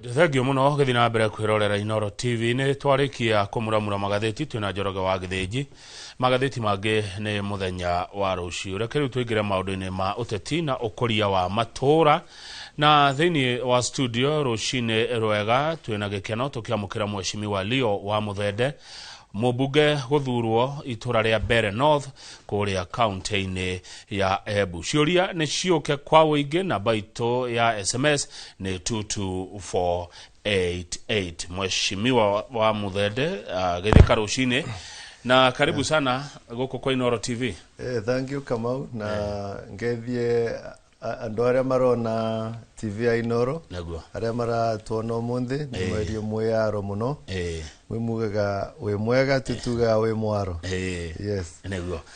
Good. Thank you muno gĩthiĩ na mbere kwĩrorera Inoro TV. Nĩ twarĩkia kũmuramura magathĩti twĩna Njoroge wa Gĩthĩnji. Magathĩti mangĩ nĩ mũthenya wa rũciũ. Reke rĩu tũingĩre maũndũ-inĩ ma ũteti na ũkũria wa matũũra. Na thĩinĩ wa studio rũcinĩ rwega twĩna gĩkeno tũkĩamũkĩra Mheshimiwa Leo wa Mũthende, mũmbunge gũthurwo itũra rĩa Mbeere North kũrĩa kaunti-inĩ ya Embu. Ciũria nĩ ciũke kwa ũingĩ, namba itũ ya SMS nĩ 22488. Mheshimiwa wa Mũthende, gĩthĩka rũcinĩ na karibu sana gũkũ kwa Inoro TV. Thank you, Kamau, na ngethie andũ arĩa marona TV ya Inoro, arĩa maratuona ũmũthĩ, nĩ mwerio mwĩyaro mũno. Mwĩmugaga wĩ mwega, titugaga wĩ mwaro. Yes.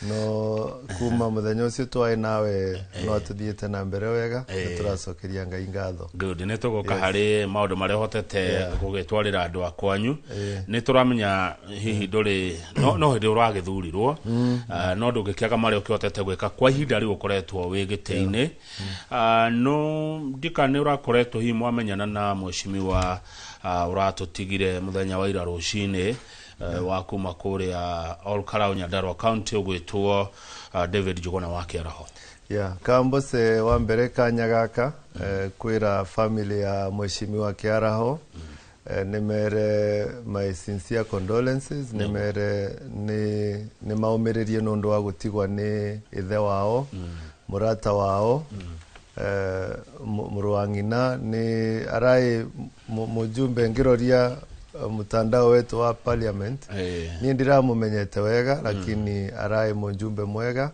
No kuma mũthenya ũcio twarĩ nawe no tũthiĩte na mbere wega, nĩ tũracokeria Ngai ngatho. Good. Nĩ tũgũka harĩ maũndũ marĩa ũhotete gũgĩtwarĩra andũ a kwanyu. Nĩ tũramenya hihi ndũrĩ no hĩndĩ ũragĩthurirwo, no ndũngĩkĩaga marĩa ũkĩhotete gwĩka kwa ihinda rĩu ũkoretwo wĩ gĩtĩ-inĩ. No ndika nĩ ũrakoretwo hihi mwamenyana na mheshimiwa ũratũtigire mũthenya wa ira rũcinĩ, wa kuma kũrĩa Ol Kalou, Nyandarua County, ũgwĩtwo David Njuguna wa Kĩaraho. Yeah, kambose wa mbere kanya gaka kwĩra family ya mheshimiwa Kĩaraho, nĩ mere my sincere condolences, nĩ mere nĩ maũmĩrĩrie nĩ ũndũ wa gũtigwa nĩ ithe wao, mũrata wao, mũrũ wa ng'ina, nĩ araĩ mũjumbe. Ngĩroria mtandao wetu wa parliament, niĩ ndiramumenyete wega, lakini araĩ mũjumbe mwega,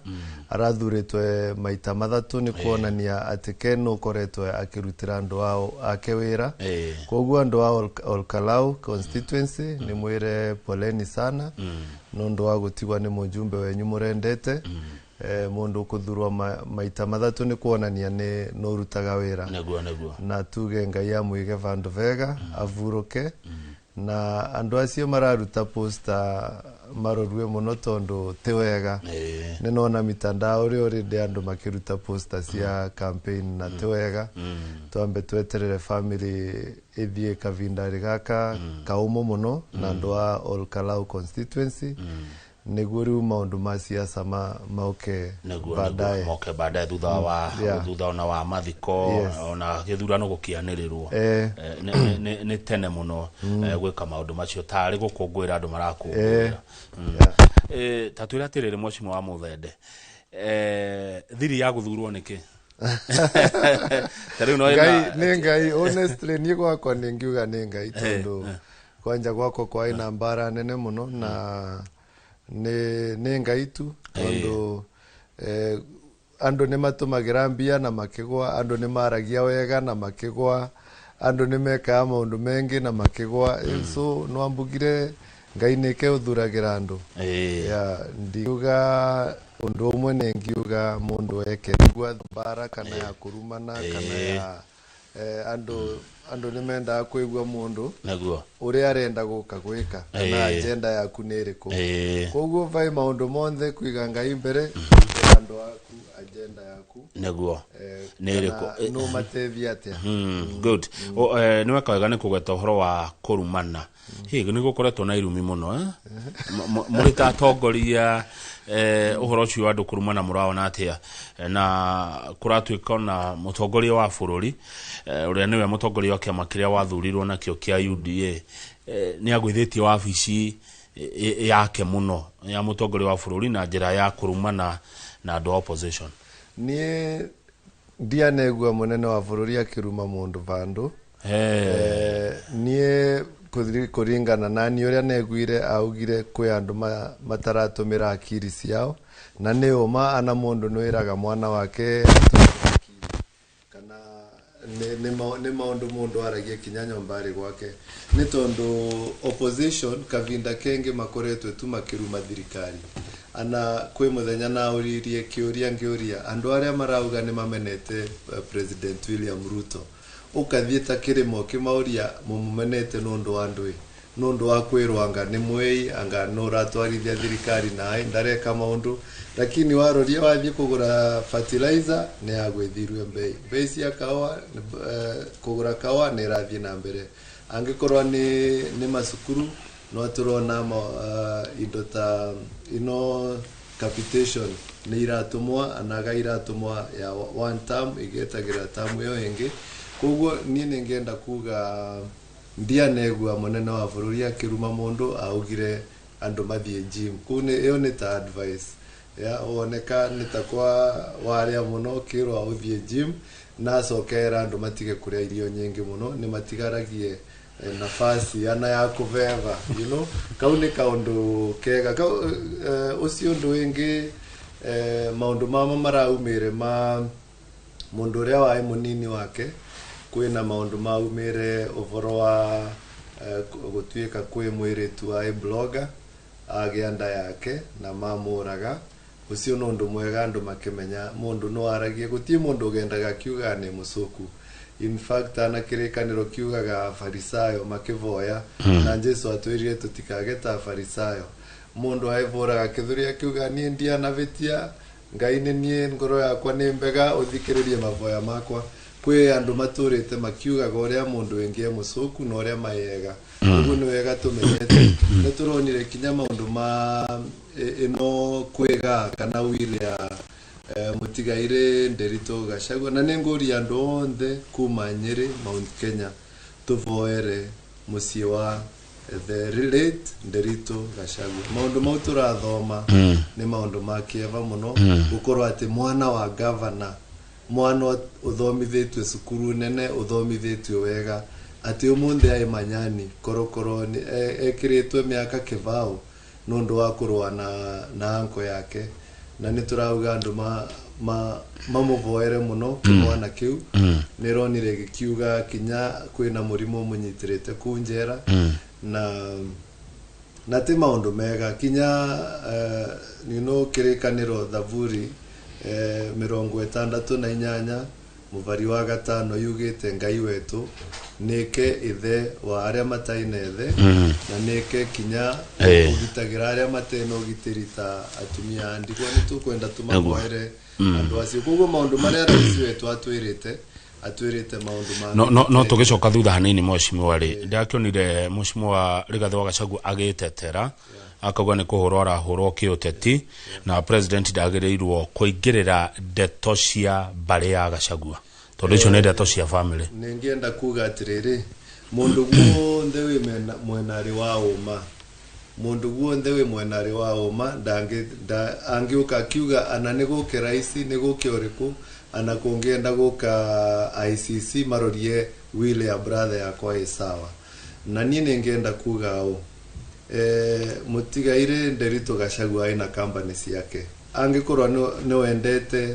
arathurĩtwe maita 3, nĩ kuonania atĩ ke nĩ ũkoretwo akĩrutĩra andũ ao ake wĩra. Koguo andũ a Ol Kalou constituency, nĩ mwĩre poleni sana nĩ ũndũ wa gũtigwa nĩ mũjumbe wenyu mũrendete. Mũndũ ũkũthurwo maita 3 nĩ kuonania nĩ ũrutaga wĩra. Nĩguo nĩguo. Na tuge Ngai amũige vandũ vega, avurũke, na andũ acio mararuta poster marorue mũno tondũ ti wega. Nĩ nona mitandao ũrĩa already andũ makĩruta poster cia campaign, na ti wega. Twambe tweterere family ĩthiĩ kavindarĩ gaka kaũmũ mũno na andũ a Ol Kalou constituency, nĩguo rĩu maũndũ ma siasa mauke baadaye. Nĩguo moke baadaye thutha wa thutha ona wa mathiko, ona gĩthurano gũkĩanĩrĩrwo. Nĩ tene mũno gwĩka maũndũ macio, tarĩ gũkũngũĩra andũ marakũngũĩra. Ta twĩre atĩrĩrĩ, mheshimiwa wa Mũthende, thiri ya gũthurwo nĩkĩ? Ta rĩu no Ngai nĩ Ngai, honestly, niĩ gwakwa nĩ ngiuga nĩ Ngai, tondũ kwanja gwakwa kwarĩ na mbara nene mũno, na nĩ Ngai tu, tondũ andũ nĩ matũmagĩra mbia na makĩgwa, andũ nĩ maragia wega na makĩgwa, andũ nĩ mekaga maũndũ mengĩ na makĩgwa. So no ambugire Ngai nĩke ũthuragĩra andũ. Yeah, ndiuga ũndũ ũmwe, nĩ ngiuga mũndũ eke nĩguo mbara kana ya kũrumana kana ya andũ nĩ mendaga kũigua mũndũ ũrĩa arenda gũka gwĩka kana agenda yaku nĩ ĩrĩkũ. Koguo vai maũndũ monthe kũiga Ngai mbere, andũ aku agenda yaku Nĩ ĩrĩkũ? Kana no mateithie atĩa. Good. Nĩ weka wega nĩ kũgweta ũhoro wa kũrumana. Hihi nĩ gũkoretwo na irumi mũno, eh? Mũrĩ ta atongoria, ũhoro ũcio wa andũ kũrumana mũraona atĩa? Na kũratuĩka ona mũtongoria wa bũrũri, ũrĩa nĩwe mũtongoria wa kĩama kĩrĩa wathurirwo nakĩo kĩa UDA, nĩ agũithĩtie wabici yake mũno ya mũtongoria wa bũrũri na njĩra ya kũrumana na andũ a opposition. Niĩ ndianegua mũnene wa bũrũri akĩruma mũndũ vandũ. Niĩ kũringana na niĩ ũrĩa neguire, augire kwĩ andũ mataratũmĩra akiri ciao, na nĩ ũma ana mũndũ nĩwĩraga mwana wake atũmĩre akiri, kana nĩ maũndũ mũndũ aragia kinya nyũmba-rĩ gwake, nĩ tondũ opposition kavinda kengĩ makoretwo tu makĩruma thirikari. Ana kwĩ mũthenya naũririe kĩũria, ngĩũria andũ arĩa marauga nĩ mamenete President William Ruto, ũkathiĩ ta kĩrĩma ũkĩmauria, mũmũmenete nĩ ũndũ wa ndũĩ, nĩ ũndũ wa kwĩrwo anga nĩ mwĩi, anga nĩ ũratwarithia thirikari naĩ, ndareka maũndũ. Lakini waroria wathie kugura fertilizer ni yagwithirwe mbei, mbei cia kawa, kugura kawa ni irathie na mbere. Angikorwo ni macukuru no turona indo ta ino capitation ni iratumwa anaga iratumwa ya one term igetagira term iyo ingi. Koguo nie ningenda kuga ndianegua munene wa bururi akiruma mundu augire andu mathie gym kuu iyo ni ta advice ya woneka ni ta kwa waria muno kirwa uthie gym na acokera andu matige kuria irio nyingi muno ni matigaragie nafasi ana ya kuveva, you know, kau ni kaundu kega kau. Ucio undu wingi, maundu mama maraumire ma mundu uria wai munini wake, kwina maundu maumire uvoro wa gutuika kwi mwiritu wa blogger agia nda yake na mamuraga. Ucio no undu mwega andu makimenya mundu no aragie guti mundu ugendaga kiuga ni mucuku. In fact ana kirikaniro kiugaga Farisayo makivoya na Jesu atwirire tutikage ta Farisayo. Mundu aivuraga kithuria kiuga nie ndianavitia Ngai ni nie ngoro yakwa ni mbega uthikiririe mavoya makwa. Kwi andu maturite makiugaga uria mundu wingi mucuku na uria mayega. Uguo ni wega tumenyete ni turonire kinya maundu ma ino kwega kana wili ya mutigaire Nderitu Gachagua. Na ninguria andu onthe kuma Nyeri Mount Kenya tuvoere mucii wa the late Nderitu Gachagua. Maundu mau turathoma ni maundu ma kieva muno gukorwo ati mwana wa governor, mwana uthomithitue cukuru nene, uthomithitue wega, ati umuthi ai manyani korokoro ekiritwe miaka kibao nundu wa kurua na anko yake. Na ni turauga andu mamuvoere muno kimwana kiu. Nironire gikiuga kinya kwina murimu munyitirite ku njera na ti maundu mega kinya you know, kirikaniro thaburi 68 muvari wa 5 yugite Ngai wetu nike ithe wa aria mataine ithe na nike kinya ugitagira aria matena ugitiri ta atumia ndigwa. Ni tukwenda tumakoere andu acio. Koguo maundu maria rais wetu atwirite maundu ma no tugicoka thutha hanini mheshimiwa ri ndakionire mheshimiwa Rigathi wa Gachagua agitetera akauga ni kuhurwo arahurwo kiuteti na president ndagiriirwo kuingirira ndeto cia mbari ya Gachagua tondu icio ni ndeto cia family. Ningienda kuga atiriri mundu guothe wi mwenari wa uma, mundu guothe wi mwenari wa uma angiuka akiuga ana ni guke raisi ni guke uriku ana kungienda guka ICC marorie wile ya brother yakwa i sawa. Na nie ningienda kuga u mutigaire Nderitu Gachagua ina company ciake angikorwo ni wendete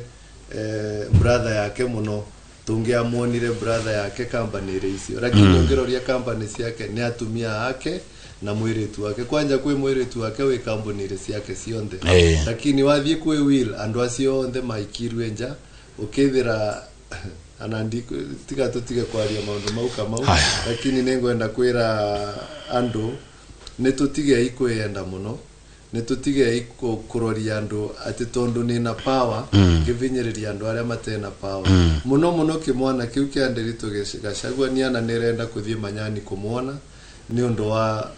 brother yake muno tungiamuonire brother yake company ire icio, lakini ungiroria company ciake ni atumia ake na mwiritu wake. Kwanja kwi mwiritu wake wi company ire ciake cionthe, lakini wathie kwi will andu acio onthe maikirwe nja ukithira anandiko tiga tutige kwaria maundu mau kamau. Lakini ningwenda kwira andu ni tutige ikwenda muno, ni tutige kuroria andu ati tondu ni na power ngivinyiriria andu aria matena power muno muno. Kimwana kiu kia Nderitu Gachagua ni ana nirenda kuthie manyani kumuona ni undu wa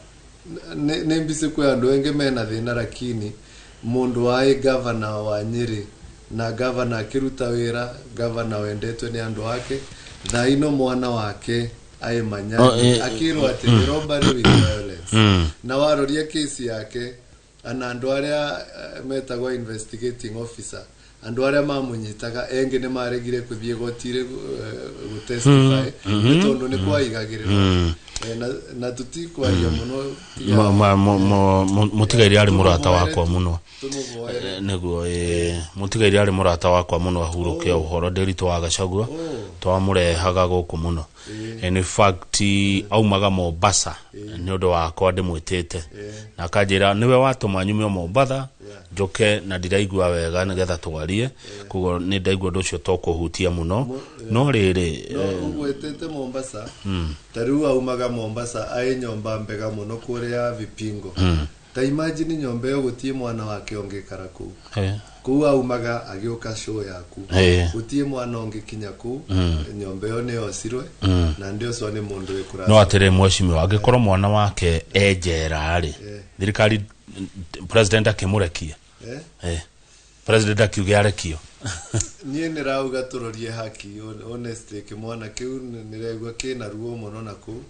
ni mbisi kwi andu engi mena thina, lakini mundu wa governor wa Nyeri na governor akiruta wira, governor wendetwe ni andu ake, thaa ino mwana wake ai manyani akirwo ati robbery with violence. Na waroria kesi yake ana andu aria metagwo investigating officer, andu aria mamunyitaga engi ni maregire kuthie gotire gutestify ni tondu ni kwaigagirira na tutikwaria muno. Mutigaire ari murata wakwa muno niguo mutigaire ari murata wakwa muno ahuruke uhoro Nderitu wa Gachagua twamurehaga guku muno. In fact aumaga Mombasa ni undu wakwa ndimwitite na akanjira niwe watuma nyume Mombatha njoke na ndiraigua wega nigetha twarie. Koguo ni ndaigua undu ucio to kuhutia muno no riri no ugwetete Mombasa ta riu aumaga Mombasa ai nyomba mbega muno kuria Vipingo. Ta imagine nyomba ĩyo gũtiĩ mwana wake ũngĩikara kũu. Kũu aumaga agĩũka show yaku. Gũtiĩ mwana ũngĩkinya kũu. Nyomba ĩyo nĩ yocirwe na ndiocwo nĩ mũndũ wĩ kũraya. No atĩrĩ, mheshimiwa, angĩkorwo mwana wake e njera rĩ, thirikari, president akĩmũrekia? President akiuge arekio. Niĩ nĩrauga tũrorie haki. Honestly, kĩmwana kĩu nĩregua kĩna ruo mũno na kũu,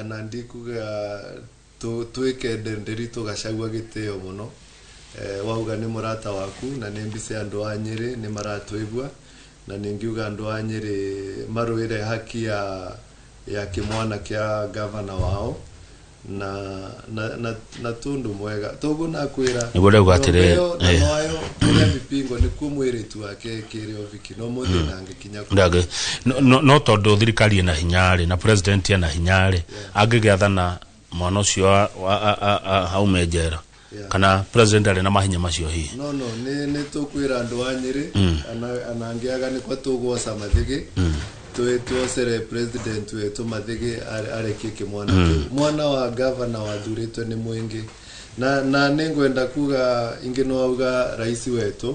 ana ndikuga twĩke ndenderi tũgacagua gĩtĩo mũno. Wauga nĩ mũrata waku na nĩ mbica andũ a Nyĩrĩ nĩ maratwĩgua, na nĩngiuga andũ a Nyĩrĩ marũĩre haki ya kĩmwana kĩa gavana wao na tundu mwega toguo nakwĩra. Nĩguo ndauga atĩrĩ, nyũmba ĩyo na noyo kũrĩa Vipingo nĩkuo mwĩrĩtu wake ekĩre ũhiki, no mũthĩ ndangĩkinya kũu. Ndangĩ no tondũ thirikari ĩna hinya rĩ, na president ena hinya rĩ, angĩgĩathana mwana ũcio aume njera, kana president arĩ na mahinya macio hihi? No nĩ tũkwĩra andũ a Nyĩrĩ ana angĩaga nĩkwa tũgwoca mathĩgĩ, twocere president wetũ mathĩgĩ arekie kĩmwana kĩu, mwana wa gavana wathurĩtwe nĩ mũingĩ. Na nĩngwenda kuga ingĩ, no auga rais wetũ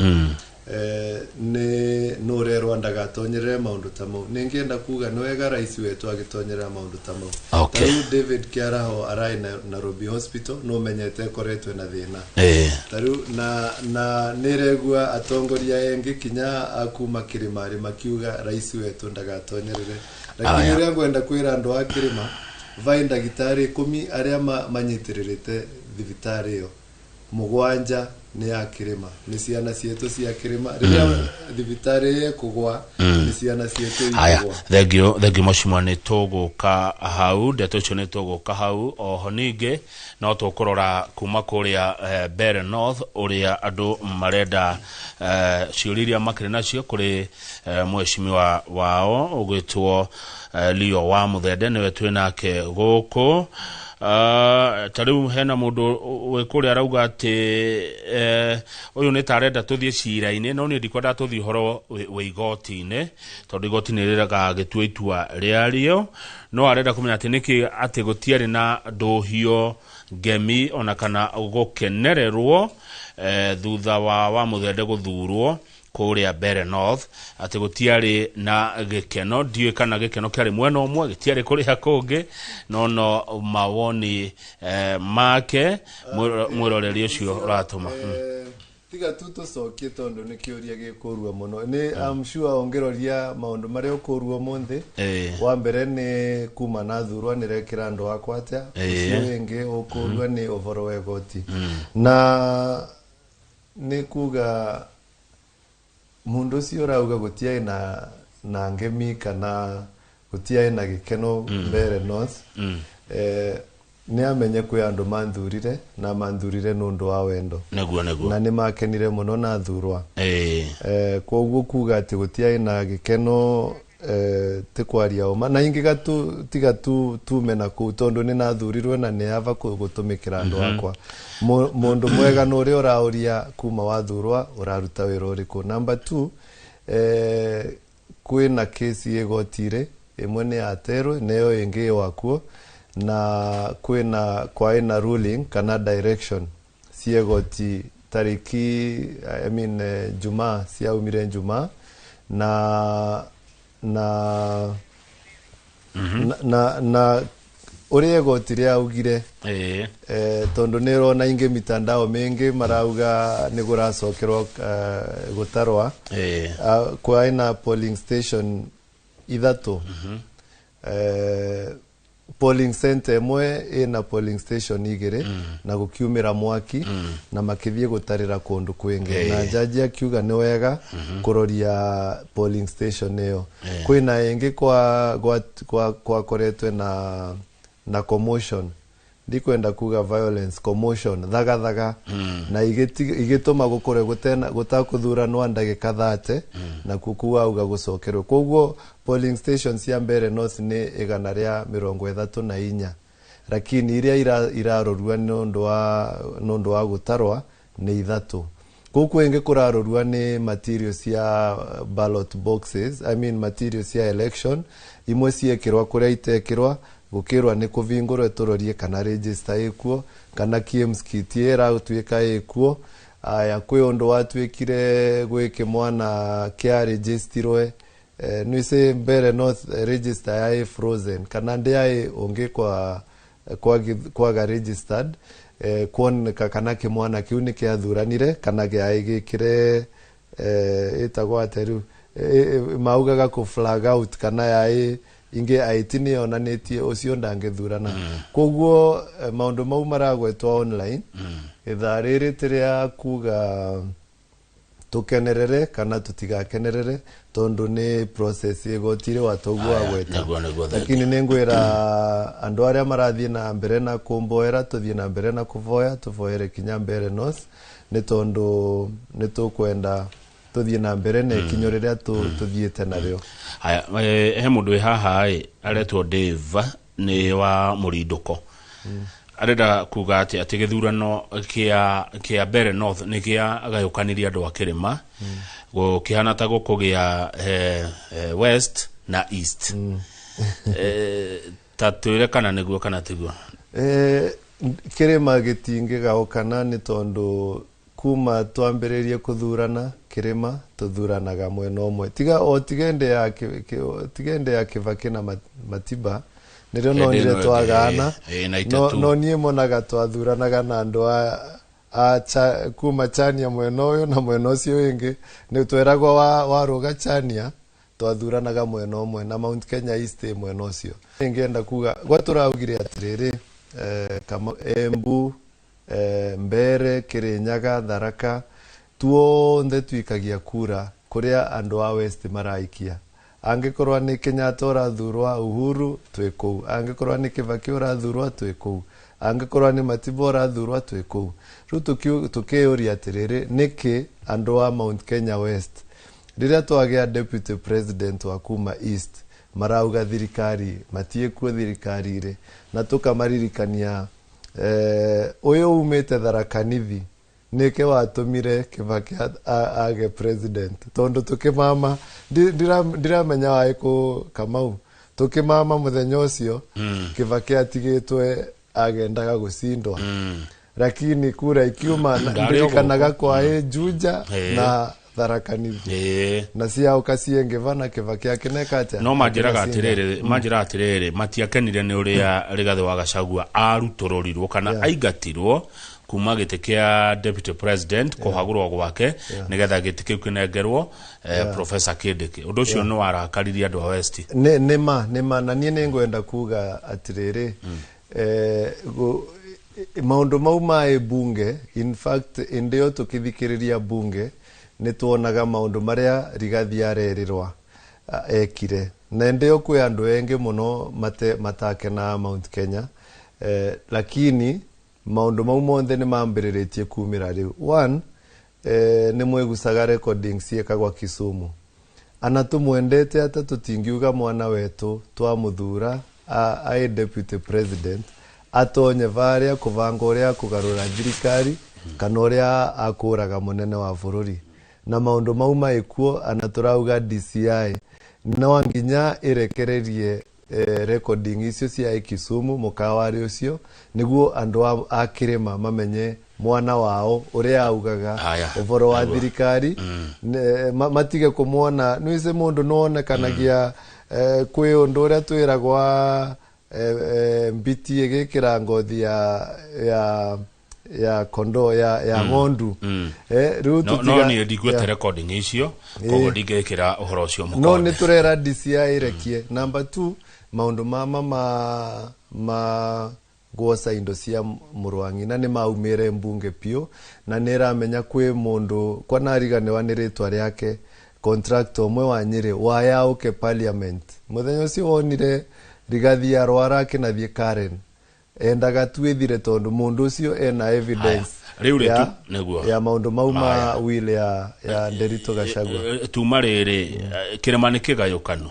nĩ nũrerwo ndagatonyerere maũndũ ta mau. Nĩngĩenda kuga nĩ wega rais wetũ agĩtonyerera maũndũ ta mau. Ta rĩu David Kĩaraho ararĩ na Nairobi Hospital, no menyete ekoretwe na thĩna. Tarĩu na nĩregua atongoria engĩ kinya akuma kĩrĩma makiuga rais wetũ ndagatonyerere, lakini Aya. ũrĩa ngwenda kwĩra andũ a kĩrĩma, vai ndagĩtarĩ 10 arĩa manyitĩrĩrĩte thibitarĩ ĩyo, 7 nĩ ya kĩrĩma, nĩ ciana cietũ cia kĩrĩma. Rĩrĩa thibitarĩ ĩkũgwa, nĩ ciana cietũ Haya. ikũgwa. Thengio, thengio mheshimiwa, nĩ tũgũka hau ndeto icio, nĩ tũgũka hau oho. Ningĩ no tũkũrora kuma kũrĩa Mbeere North ũrĩa andũ marenda, ciũria iria makĩrĩ nacio kũrĩ mheshimiwa wao ũgwĩtwo Leo wa Mũthende, nĩwe twĩ nake gũkũ. Ta rĩu hena mũndũ wĩ kũrĩa arauga atĩ ũyũ nĩ ta arenda tũthiĩ cira-inĩ, no niĩ ndikwenda tũthiĩ ũhoro wĩ igoti-inĩ, tondũ igoti nĩ rĩragagĩtua itua rĩarĩo. No arenda kũmenya atĩ nĩkĩ atĩ gũtiarĩ na ndũhio, ngemi ona kana gũkenererwo thutha wa Mũthende gũthurwo kũrĩa Mbeere North, atĩ gũtiarĩ na gĩkeno. Ndiũĩ kana gĩkeno kĩarĩ mwena ũmwe, gĩtiarĩ kũrĩa kũngĩ, no mawoni make mwĩroreri ũcio ũratũma. Tiga tu tũcokie tondũ nĩ kĩũria gĩkũrua mũno. Nĩ I'm sure ũngĩroria maũndũ marĩa ũkũrua ũmũthĩ, wa mbere nĩ kuma na thurwa nĩrekĩra andũ akwa atĩa. Ũcio wĩngĩ ũkũrua nĩ ũhoro wa igoti, na nĩ kuga mũndũ ũcio ũrauga gũtiarĩ na ngemi kana gũtiarĩ na gĩkeno Mbeere North, nĩ amenye kwĩ andũ manthurire na manthurire nĩ ũndũ wa wendo. Nĩguo, nĩguo. Na nĩ makenire mũno na thurwa. Koguo kuga atĩ gũtiarĩ na gĩkeno, ti kwaria ũma. Na ingĩ gatu tiga tu tume na kũu, tondũ nĩ nathurirwe na nĩ ava gũtũmĩkĩra andũ akwa. Mũndũ mwega nĩ ũrĩa ũraũria kuma wathurwa ũraruta wĩra ũrĩkũ. Number two, kwĩna kesi igoti-rĩ, ĩmwe nĩ yaterwo na ĩyo ĩngĩ ĩwakuo, na kwĩna kwaĩ na ruling kana direction cia igoti tariki, I mean, Jumaa, ciaumire Jumaa na ũrĩa igoti rĩaugire, tondũ nĩ rona ingĩ mitandao mĩingĩ marauga nĩ gũracokerwo gũtarwa. Kwaĩ na polling station 3, polling center ĩmwe ĩna polling station 2, na gũkiumĩra mwaki na makĩthiĩ gũtarĩra kũndũ kwĩngĩ, na jaji akiuga nĩ wega kũroria polling station ĩyo. Kwĩna ĩngĩ kwakoretwe na commotion, ndikwenda kuga violence, commotion, thagathaga, na igĩtũma gũkorwe gũtakũthuranwa ndagĩka 30, na kuku auga gũcokerwo. Koguo polling station cia Mbeere North nĩ 134, lakini iria irarorua nĩ ũndũ wa gũtarwa nĩ 3. Kũu kwĩngĩ kũrarorua nĩ material cia ballot boxes, I mean material cia election, imwe ciekĩrwa kũrĩa itekĩrwa. Gukirwa ni kuvingurwe turorie kana register ikuo kana KIEMS kit ĩratuĩka ĩkuo. Aya, kwĩ ũndũ watuĩkire gwĩ mwana kĩa registerwe nwise Mbere North register ya frozen kana ndiaĩ ũngĩ kwa kwaga registered kuoneka kana kimwana kiu nĩ kĩathuranire kana gĩaĩ gĩkĩre ĩtagwo atĩa rĩu maugaga kũ flag out kana yaĩ ingĩ IT nĩ yonanĩtie ũcio ndangĩthurana. Koguo maũndũ mau maragwetwo online ithaa rĩrĩ ti rĩa kuga tukenerere kana tutigakenerere tondu ni process igotire watoguo agweta. Nĩguo, thank. Lakini nĩngwĩra andũ arĩa marathiĩ na mbere na kũmboera, tũthiĩ na mbere na kũvoera, tũvoere kinya Mbere North nĩ tondũ nĩ tũkwenda tũthiĩ na mbere na ikinyo rĩrĩa tũthiĩte narĩo. Haya, he mũndũ wĩ haha ĩ aretwo Dave nĩ wa mũrindũko, arenda kuga atĩ gĩthurano kĩa Mbere North nĩ kĩagayũkanirie andũ a kĩrĩma, gũkĩhana ta gũkũgĩa West na East. Ta twĩre kana nĩguo kana tiguo. Kĩrĩma gĩtingĩgaũkana nĩ tondũ kuma twambĩrĩrie kũthurana kĩrĩma tũthuranaga mwena ũmwe, tiga o tigende ya tigende ya Kibaki na Matiba nĩrĩo Hĩndĩ nonire ĩno ĩngĩ, twagana. Na No, itatu. no niĩ monaga twathuranaga na andũ a kuma Chania mwena ũyũ na mwena ũcio ũngĩ nĩ tweragwo warũga Chania twathuranaga mwena ũmwe na Mount Kenya East ĩ mwena ũcio. Ingĩenda kuga gwa tũraugire atĩrĩrĩ kama Embu, Mbere, Kirinyaga, Tharaka tuonthe tuikagia kura kuria andũ a West maraikia. Angĩkorwo nĩ Kenyatta ũrathurwa Uhuru twĩ kũu, angĩkorwo nĩ Kibaki ũrathurwa twĩ kũu, angĩkorwo nĩ Matiba ũrathurwa twĩ kũu. Rĩu tũkĩyũria atĩrĩrĩ, nĩkĩ andũ a Mount Kenya West rĩrĩa twagĩa deputy president wa kuma East marauga thirikari matiĩkuo thirikari-rĩ, na tũkamaririkania ũyũ umĩte Tharaka Nithi nĩke watũmire Kibaki age president tondu tukimama ndiramenya waĩ kũ Kamau tukimama mũthenya ũcio Kibaki atigĩtwe agendaga gũcindwa, lakini kura ikiuma Ndarĩ o ndirikanaga gũkũ. kwaĩ Juja na Tharaka Nithi na ciaũka ciengĩva na Kibaki akĩneka atĩa? No manjĩraga Akĩmacinda. atĩrĩrĩ, manjĩraga atĩrĩrĩ, matiakenire nĩ ũrĩa Rigathĩ wa Gachagua arutũrũrirwo kana aingatirwo kuma gĩtĩ kĩa deputy president kũhagũrwo gwake nĩgetha gĩtĩ kĩu kĩnengerwo Professor Kindiki. Ũndũ ũcio nĩ warakaririe andũ a West. Nĩ ma na niĩ nĩ ngwenda kuga atĩrĩrĩ maũndũ mau ma bunge, in fact ĩndĩ ĩyo tũkĩthikĩrĩria bunge nĩ tuonaga maũndũ marĩa Rigathi arerirwa ekire na ĩndĩ ĩyo kwĩ andũ engĩ mũno matakenaga Mount Kenya, lakini maũndũ mau monthe nĩ mambĩrĩrĩtie kumĩra rĩu. One, nĩ mwĩgucaga recording ciĩkagwa Kisumu ana tumwendete ata tutingiuga mwana wetu twamuthura aĩ deputy president atonye varia kuvanga uria akugarura thirikari kana uria akuraga munene wa bururi na maundu mau maikuo ana turauga DCI no nginya irekererie recording icio cia Kisumu mukawari ucio niguo andu a kirima mamenye mwana wao uria augaga Aya, uvoro wa nĩguo. Thirikari matige kumuona nwise mundu nonekanagia kwi undu uria twiragwa mbiti igikira ngothi ya kondoo ya ng'ondu riu no no niĩ ndiguĩte recording icio, koguo ndingĩkĩra ũhoro ũcio no mũkonde. Nä tå rera DCI irekie. Number 2, maundu mama ma guoca indo cia mũrwang'ina nĩ maumĩre mbunge piũ na nĩ ĩramenya kwĩ mũndũ kwanariganĩwa nĩ rĩtwa rĩake contractor ũmwe wa Nyĩrĩ wayaũke parliament mũthenya ũcio wonire Rigathi arwara akĩnathiĩ Karen endaga twĩthire tondũ mũndũ ũcio ena evidence Rĩu rĩ ya, nĩguo. ya maũndũ mau ma will ya Nderitu Gachagua. Tuma rĩrĩ, kĩrĩma nĩ kĩgayũkanu,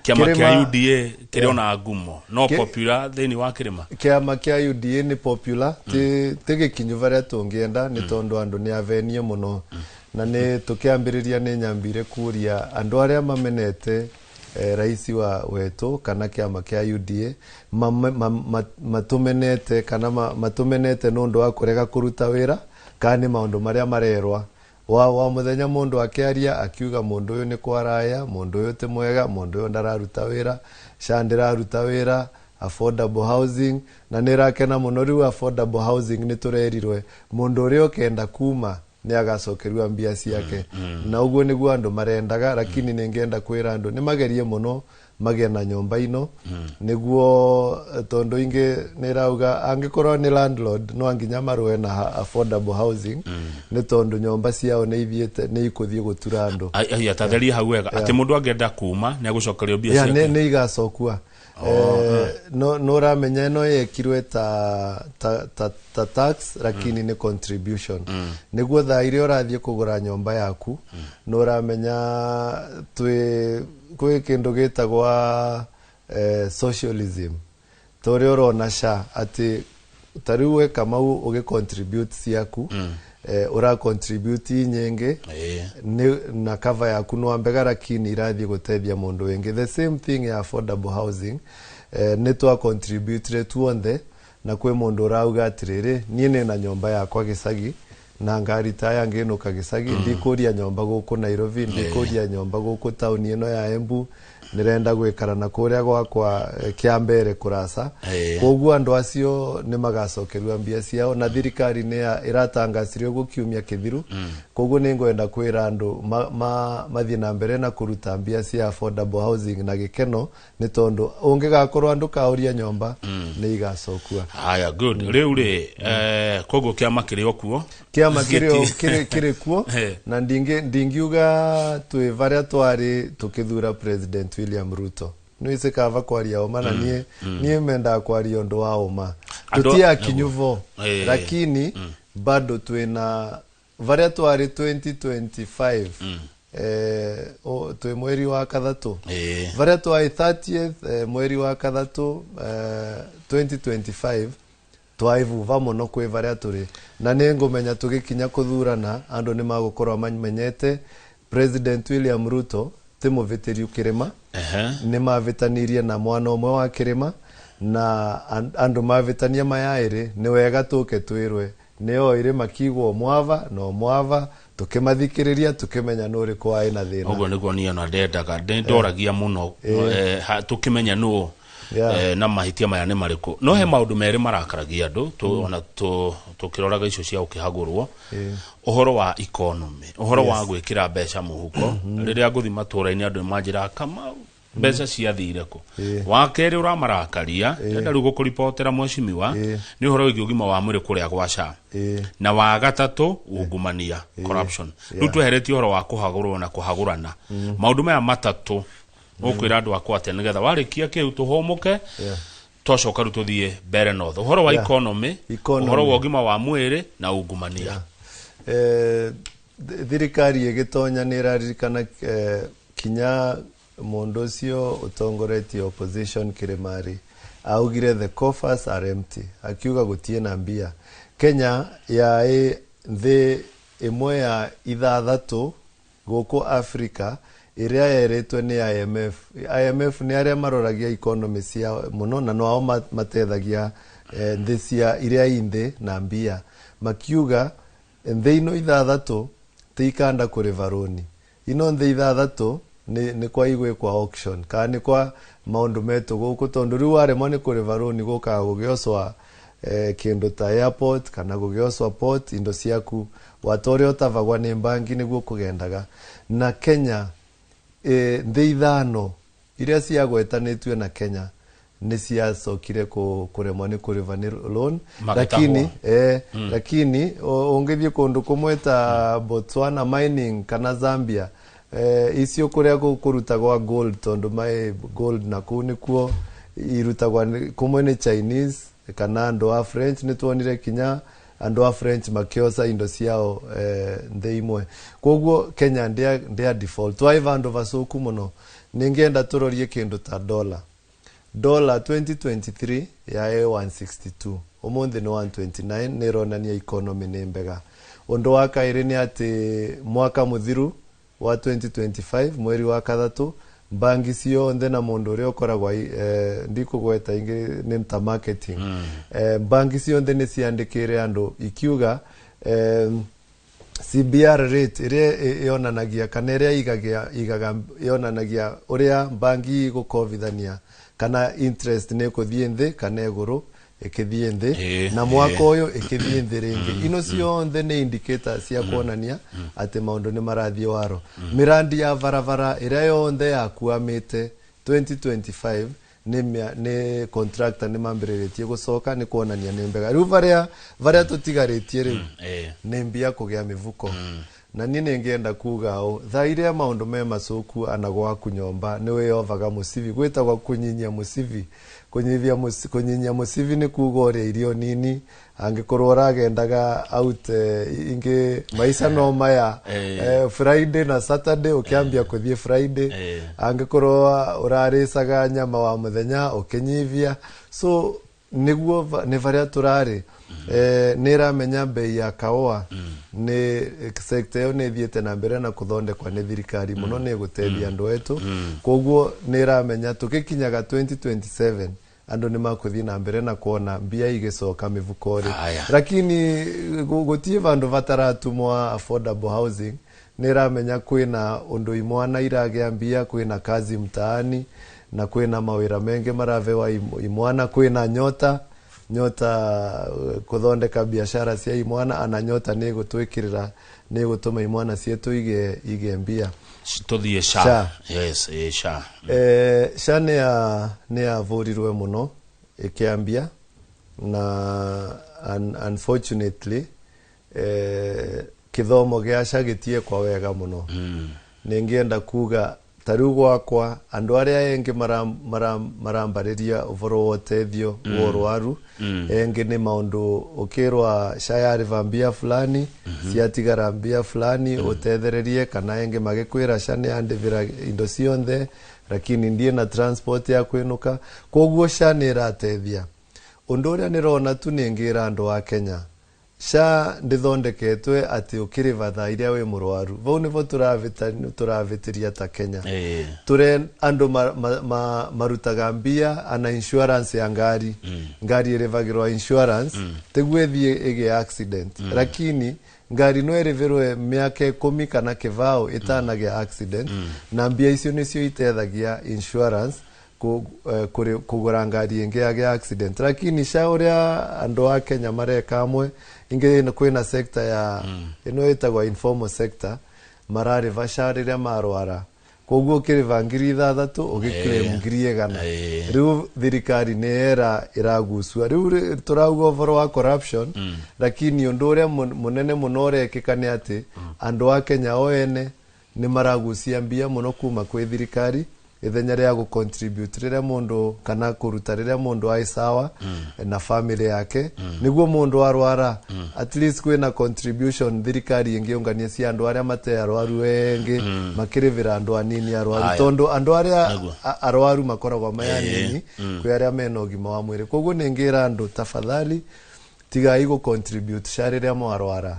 kĩama kĩa UDA kĩrĩ ona ngumo no popular thĩinĩ wa kĩrĩma. Kĩama kĩa UDA nĩ popular ti gĩkinyu barĩa tũngĩenda nĩ tondũ andũ nĩ avenie mũno na nĩ tũkĩambĩrĩria nĩ nyambire kũria andũ arĩa mamenete Raisi wa wetu kana kiama kia UDA matumenete kana matumenete nundu wa kurega kuruta wira kana ni maundu maria marerwa wa muthenya mundu akiaria akiuga mundu uyu ni kwaraya, mundu uyu ti mwega, mundu uyu ndararuta wira, SHA ndiraruta wira, affordable housing na nirakena muno riu affordable housing ni turerirwe mundu uria ukenda kuma ni agacokerua mbia ciake. Na uguo niguo andu marendaga, lakini ningenda kwira andu ni magerie muno magie na nyumba ino niguo tondu ingi nirauga angikorwo ni landlord no nginya marue na affordable housing ni tondu nyumba ciao ni ithiete ni ikuthie gutura andu. Aya tatheria hau wega ati mundu angenda kuma ni agucokerio mbia ciake ni igacokua. No ramenya ino yekirwe ta tax lakini ni contribution. Niguo thaa iria urathie kugura nyumba yaku no ramenya twi kwi kindu gitagwa socialism tori urona SHA ati tariu we Kamau ugi contribute ciaku ura contribute nyingi na cover yaku no ambega lakini irathie gutethia mundu wingi. The same thing ya affordable housing, ni twa contribute tuonthe na kwi mundu urauga atiriri nie nina nyomba yakwa gicagi na ngaritaya nginuka gicagi ndikuria nyomba guku Nairobi, ndikuria nyomba guku tauni ino ya Embu, nirenda gwikara na kuria gwakwa kia mbere kurasa. Koguo andu acio ni magacokerua mbia ciao na thirikari ni iratangacirio gukiumia kithiru. Koguo ni ngwenda kwira andu mathie na mbere na kuruta mbia cia affordable housing na gikeno ni tondu ungigakorwo andu kauria nyomba ni igacokua. Haya, good. Riu ri koguo kiama kiri okuo, kiama kiri kuo na ndingiuga twi varia twari tukithura President William Ruto nwise kava kwaria uma na nie menda kwaria undu wa uma tutia kinyuvo lakini bado twina varia twari 2025 twi mweri wa kathatu varia twari 30th mweri wa kathatu 2025 twaivuva muno kwi varia turi na ningumenya tugikinya kuthurana andu ni magukorwo mamenyete President William Ruto ti muvitiriu kirima ni mavitanirie na mwana umwe wa kirima na andu mavitania mayairi ni wega tuke twirwe ni oire makigwo mwava no mwava tukimathikiriria tukimenya nuri kwa ina thina. Uguo niguo nie na ndendaga ndoragia muno tukimenya nu na mahitia maya ni mariku no he maundu meri marakaragia andu ona tukiroraga icio cia ukihagurwo uhoro wa economy, uhoro wa gwikira mbeca muhuko riria nguthi matura-ini andu manjira kama mbeca ciathire ku wa keri uramarakaria ndenda riu gukuripotera mweshimiwa ni uhoro wigie ugima wa mwiri kuria gwa SHA na wa gatatu ungumania corruption. Riu tweheretie uhoro wa kuhagurwo na kuhagurana maundu maya matatu ukwira andu akwa atia nigetha warikia kiu tuhumuke twacoka riu tuthie mbere north uhoro wa economy, uhoro wa ugima wa mwiri na ungumania. Thirikari igitonya ni iraririkana kinya mundu ucio utongoretie opposition Kirimari augire the coffers are empty, akiuga gutie na mbia. Kenya yai nthi imwe ya ithathatu guku Africa iria yeretwe ni IMF. IMF ni aria maroragia economy cia muno na no ao matethagia nthi cia iria inthi na mbia, makiuga nthi ino ithathatu ti ikanda kuriva roni ino nthi ithathatu ni kwa igwe kwa auction kana ni kwa maundu metu guku tondu riu waremwo ni kuriva roni gukaga gugiocwa kindu ta airport kana gugiocwa port indo ciaku watoria utavagwa ni bangi niguo kugendaga. Na Kenya nthi ithano iria ciagwetanĩtio na Kenya ni ciacokire kuremwo ni kuriva ni loan, lakini lakini ungithie kundu kumwe ta Botswana mining kana Zambia icio kuria kurutagwa gold tondu mai gold na kuu nikuo irutagwa kumwe ni Chinese kana andu a French. Ni tuonire kinya andu a French makiosa indo ciao nthi imwe. Koguo Kenya ndia default twaiva andu vacuku muno. Ningienda turorie kindu ta dollar 2023 ya 162 umuthi ni 129 ni ironania economy ni mbega. Undu wa kairi ni ati mwaka muthiru wa 2025 mweri wa kathatu Mbangi cionthe na mundu uria ukoragwa ndikugweta ingi ni ta marketing. Mbangi cionthe ni ciandikire andu ikiuga CBR rate iria yonanagia kana iria igaga yonanagia uria bangi igukovithania kana interest ni kuthie nthi kana iguru, ikithie nthi na mwaka uyu ikithie nthi ringi. Ino cionthe ni indicator cia kuonania ati maundu ni marathie waro. Mirandi ya barabara iria yonthe yakuamite 2025 ni contractor ni mambiriretie gucoka, ni kuonania ni mbega. Riu varia tutigarĩtie riu ni mbia kugia mivuko. Na niĩ nĩngĩenda kuga ũũ, thaa iria maũndũ me macoku ana gwaku nyomba nĩ wĩyovaga mũcibi, gwĩtagwo kũnyinyia mũcibi. Kũnyinyia mũcibi nĩ kuga ũrĩa irio nini, angĩkorwo ũragendaga out ingĩ maica no maya, Friday na Saturday ũkĩambia kũthiĩ Friday, angĩkorwo ũrarĩcaga nyama wa mũthenya ũkĩnyivia. So nĩguo nĩ varia tũrarĩ. Nĩ ĩramenya bei ya kaũa nĩ sector ĩyo nĩ ĩthiĩte na mbere na kũthondekwa nĩ thirikari mũno, nĩ ĩgũteithia andũ etu. Koguo nĩ ĩramenya tũgĩkinyaga 2027 andũ nĩ makũthiĩ na mbere na kuona mbia igĩcoka mĩhuko-rĩ. Lakini gũtirĩ vandũ bataratumwa affordable housing. Nĩ ĩramenya kwĩna ũndũ imwana iragĩa mbia, kwĩna kazi mtaani na kwĩna mawĩra mengĩ marabewa imwana, kwĩna nyota nyota kuthondeka biashara cia imwana, ana nyota nĩ gũtwĩkĩrĩra nĩ gũtũma imwana cietu ige mbia. Tuthie SHA. Yes, SHA. SHA nĩ yavũrirwe mũno ĩkĩambia na unfortunately kĩthomo gĩa SHA gĩtiekwa wega mũno. Nĩngĩenda kuga ta rĩu gwakwa andũ arĩa engĩ marambarĩria ũhoro wa ũteithio wa ũrwaru, engĩ nĩ maũndũ ũkĩrwa SHA yarĩba mbia fulani, ciatigara mbia fulani ũtethererie, kana engĩ magĩkwĩra SHA nĩ yandĩbĩra indo cionthe lakini ndiĩ na transport ya kwĩnũka. Koguo SHA nĩ ĩrateithia. Ũndũ ũrĩa nĩrona tu nĩngĩra andũ a Kenya, SHA ndĩthondeketwe atĩ ũkĩrĩba thaa iria wĩ mũrwaru. Vau nĩvo tũravĩtĩria ta Kenya. Tũre andũ marutaga mbia ana insurance ya ngari. Ngari ĩrĩbagĩrwa insurance tiguo ĩthiĩ ĩgĩe accident. Lakini ngari no ĩrĩbĩrwe mĩaka 10 kana kĩbao ĩtanagĩa accident, na mbia icio nĩcio itethagia insurance kugura ngari ĩngĩ yagĩa accident. Lakini SHA ũrĩa andũ a Kenya mareka amwe ingĩ kwĩna sector ya ĩno ĩtagwo informal sector, mararĩba SHA rĩrĩa marwara. Koguo ũkĩrĩba 6,000 ũgĩclaim 100,000. Rĩu thirikari nĩ era ĩragucua. Rĩu tũrauga ũhoro wa corruption, lakini ũndũ ũrĩa mũnene mũno ũrekĩka nĩ atĩ andũ a Kenya o ene nĩ maragucia mbia mũno kuma kwĩ thirikari ithenya rĩa gũ contribute rĩrĩa mũndũ kana kũruta rĩrĩa mũndũ ai sawa na family yake, nĩguo mũndũ arwara at least kwĩna contribution thirikari ĩngĩũngania cia andũ arĩa mate arwaru engĩ makĩrĩbĩra andũ anini arwaru, tondũ andũ arĩa arwaru makoragwo me anini kwĩ arĩa mena ũgima wa mwĩrĩ. Koguo nĩngĩra andũ tafadhali tigai gũ contribute SHA rĩrĩa mwarwara.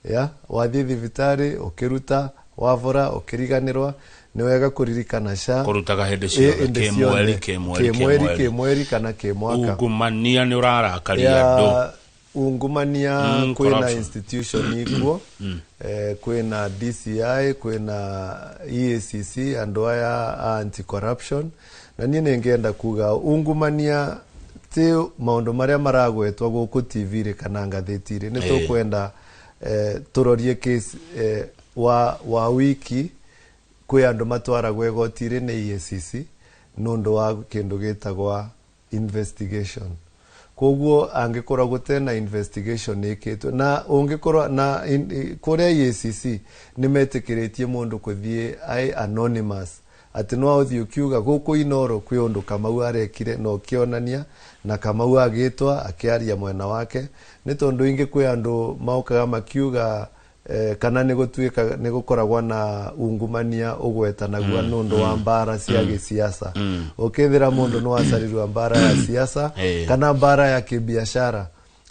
Ya wathiĩ thibitarĩ ũkĩruta wavora ũkĩriganĩrwa, nĩ wega kũririkana SHA kũrutaga hĩndĩ ciothe, kĩmweri kĩmweri kĩmweri kana kĩmwaka. Ungumania nĩ ũrarakaria andũ. Ungumania kwĩna institution ikuo, kwĩna DCI, kwĩna EACC, andũ aya a anti corruption. Na niĩ nĩngĩenda kuga ungumania ti maũndũ marĩa maragwetwo gũkũ TV-rĩ kana ngathĩti-rĩ, nĩ tũkwenda tũrorie case wa wiki kwĩ andũ matwaragwo igoti-rĩ nĩ EACC nĩ ũndũ wa kĩndũ gĩtagwa investigation. Koguo angĩkorwo gũtena investigation ĩkĩtwo na ũngĩkorwo na kũrĩa EACC nĩ metĩkĩrĩtie mũndũ kũthiĩ ai anonymous, atĩ no ũthiĩ ũkiuga gũkũ Inoro kwĩ ũndũ Kamau arekire na ũkĩonania na Kamau agĩtwa akĩaria mwena wake, nĩ tondũ ingĩ kwĩ andũ maũkaga makiuga kana nĩ gũtuĩka nĩ gũkoragwo na ungumania ũgwetanagua nĩ ũndũ wa mbara cia gĩsiasa. Ũkĩthĩra mũndũ no acarirwa mbara ya siasa kana mbara ya kĩbiashara,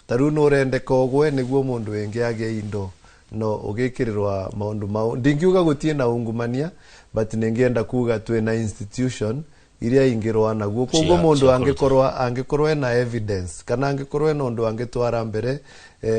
ta rĩu nĩ ũrendeka ũgwe nĩguo mũndũ wĩngĩ agĩe indo. No ugikirirwa maundu mau ndingiuga gutie na ungumania, but ningienda kuga twina institution iria ingirwa naguo. Koguo mundu angikorwo ena evidence kana angikorwo ena undu angitwara mbere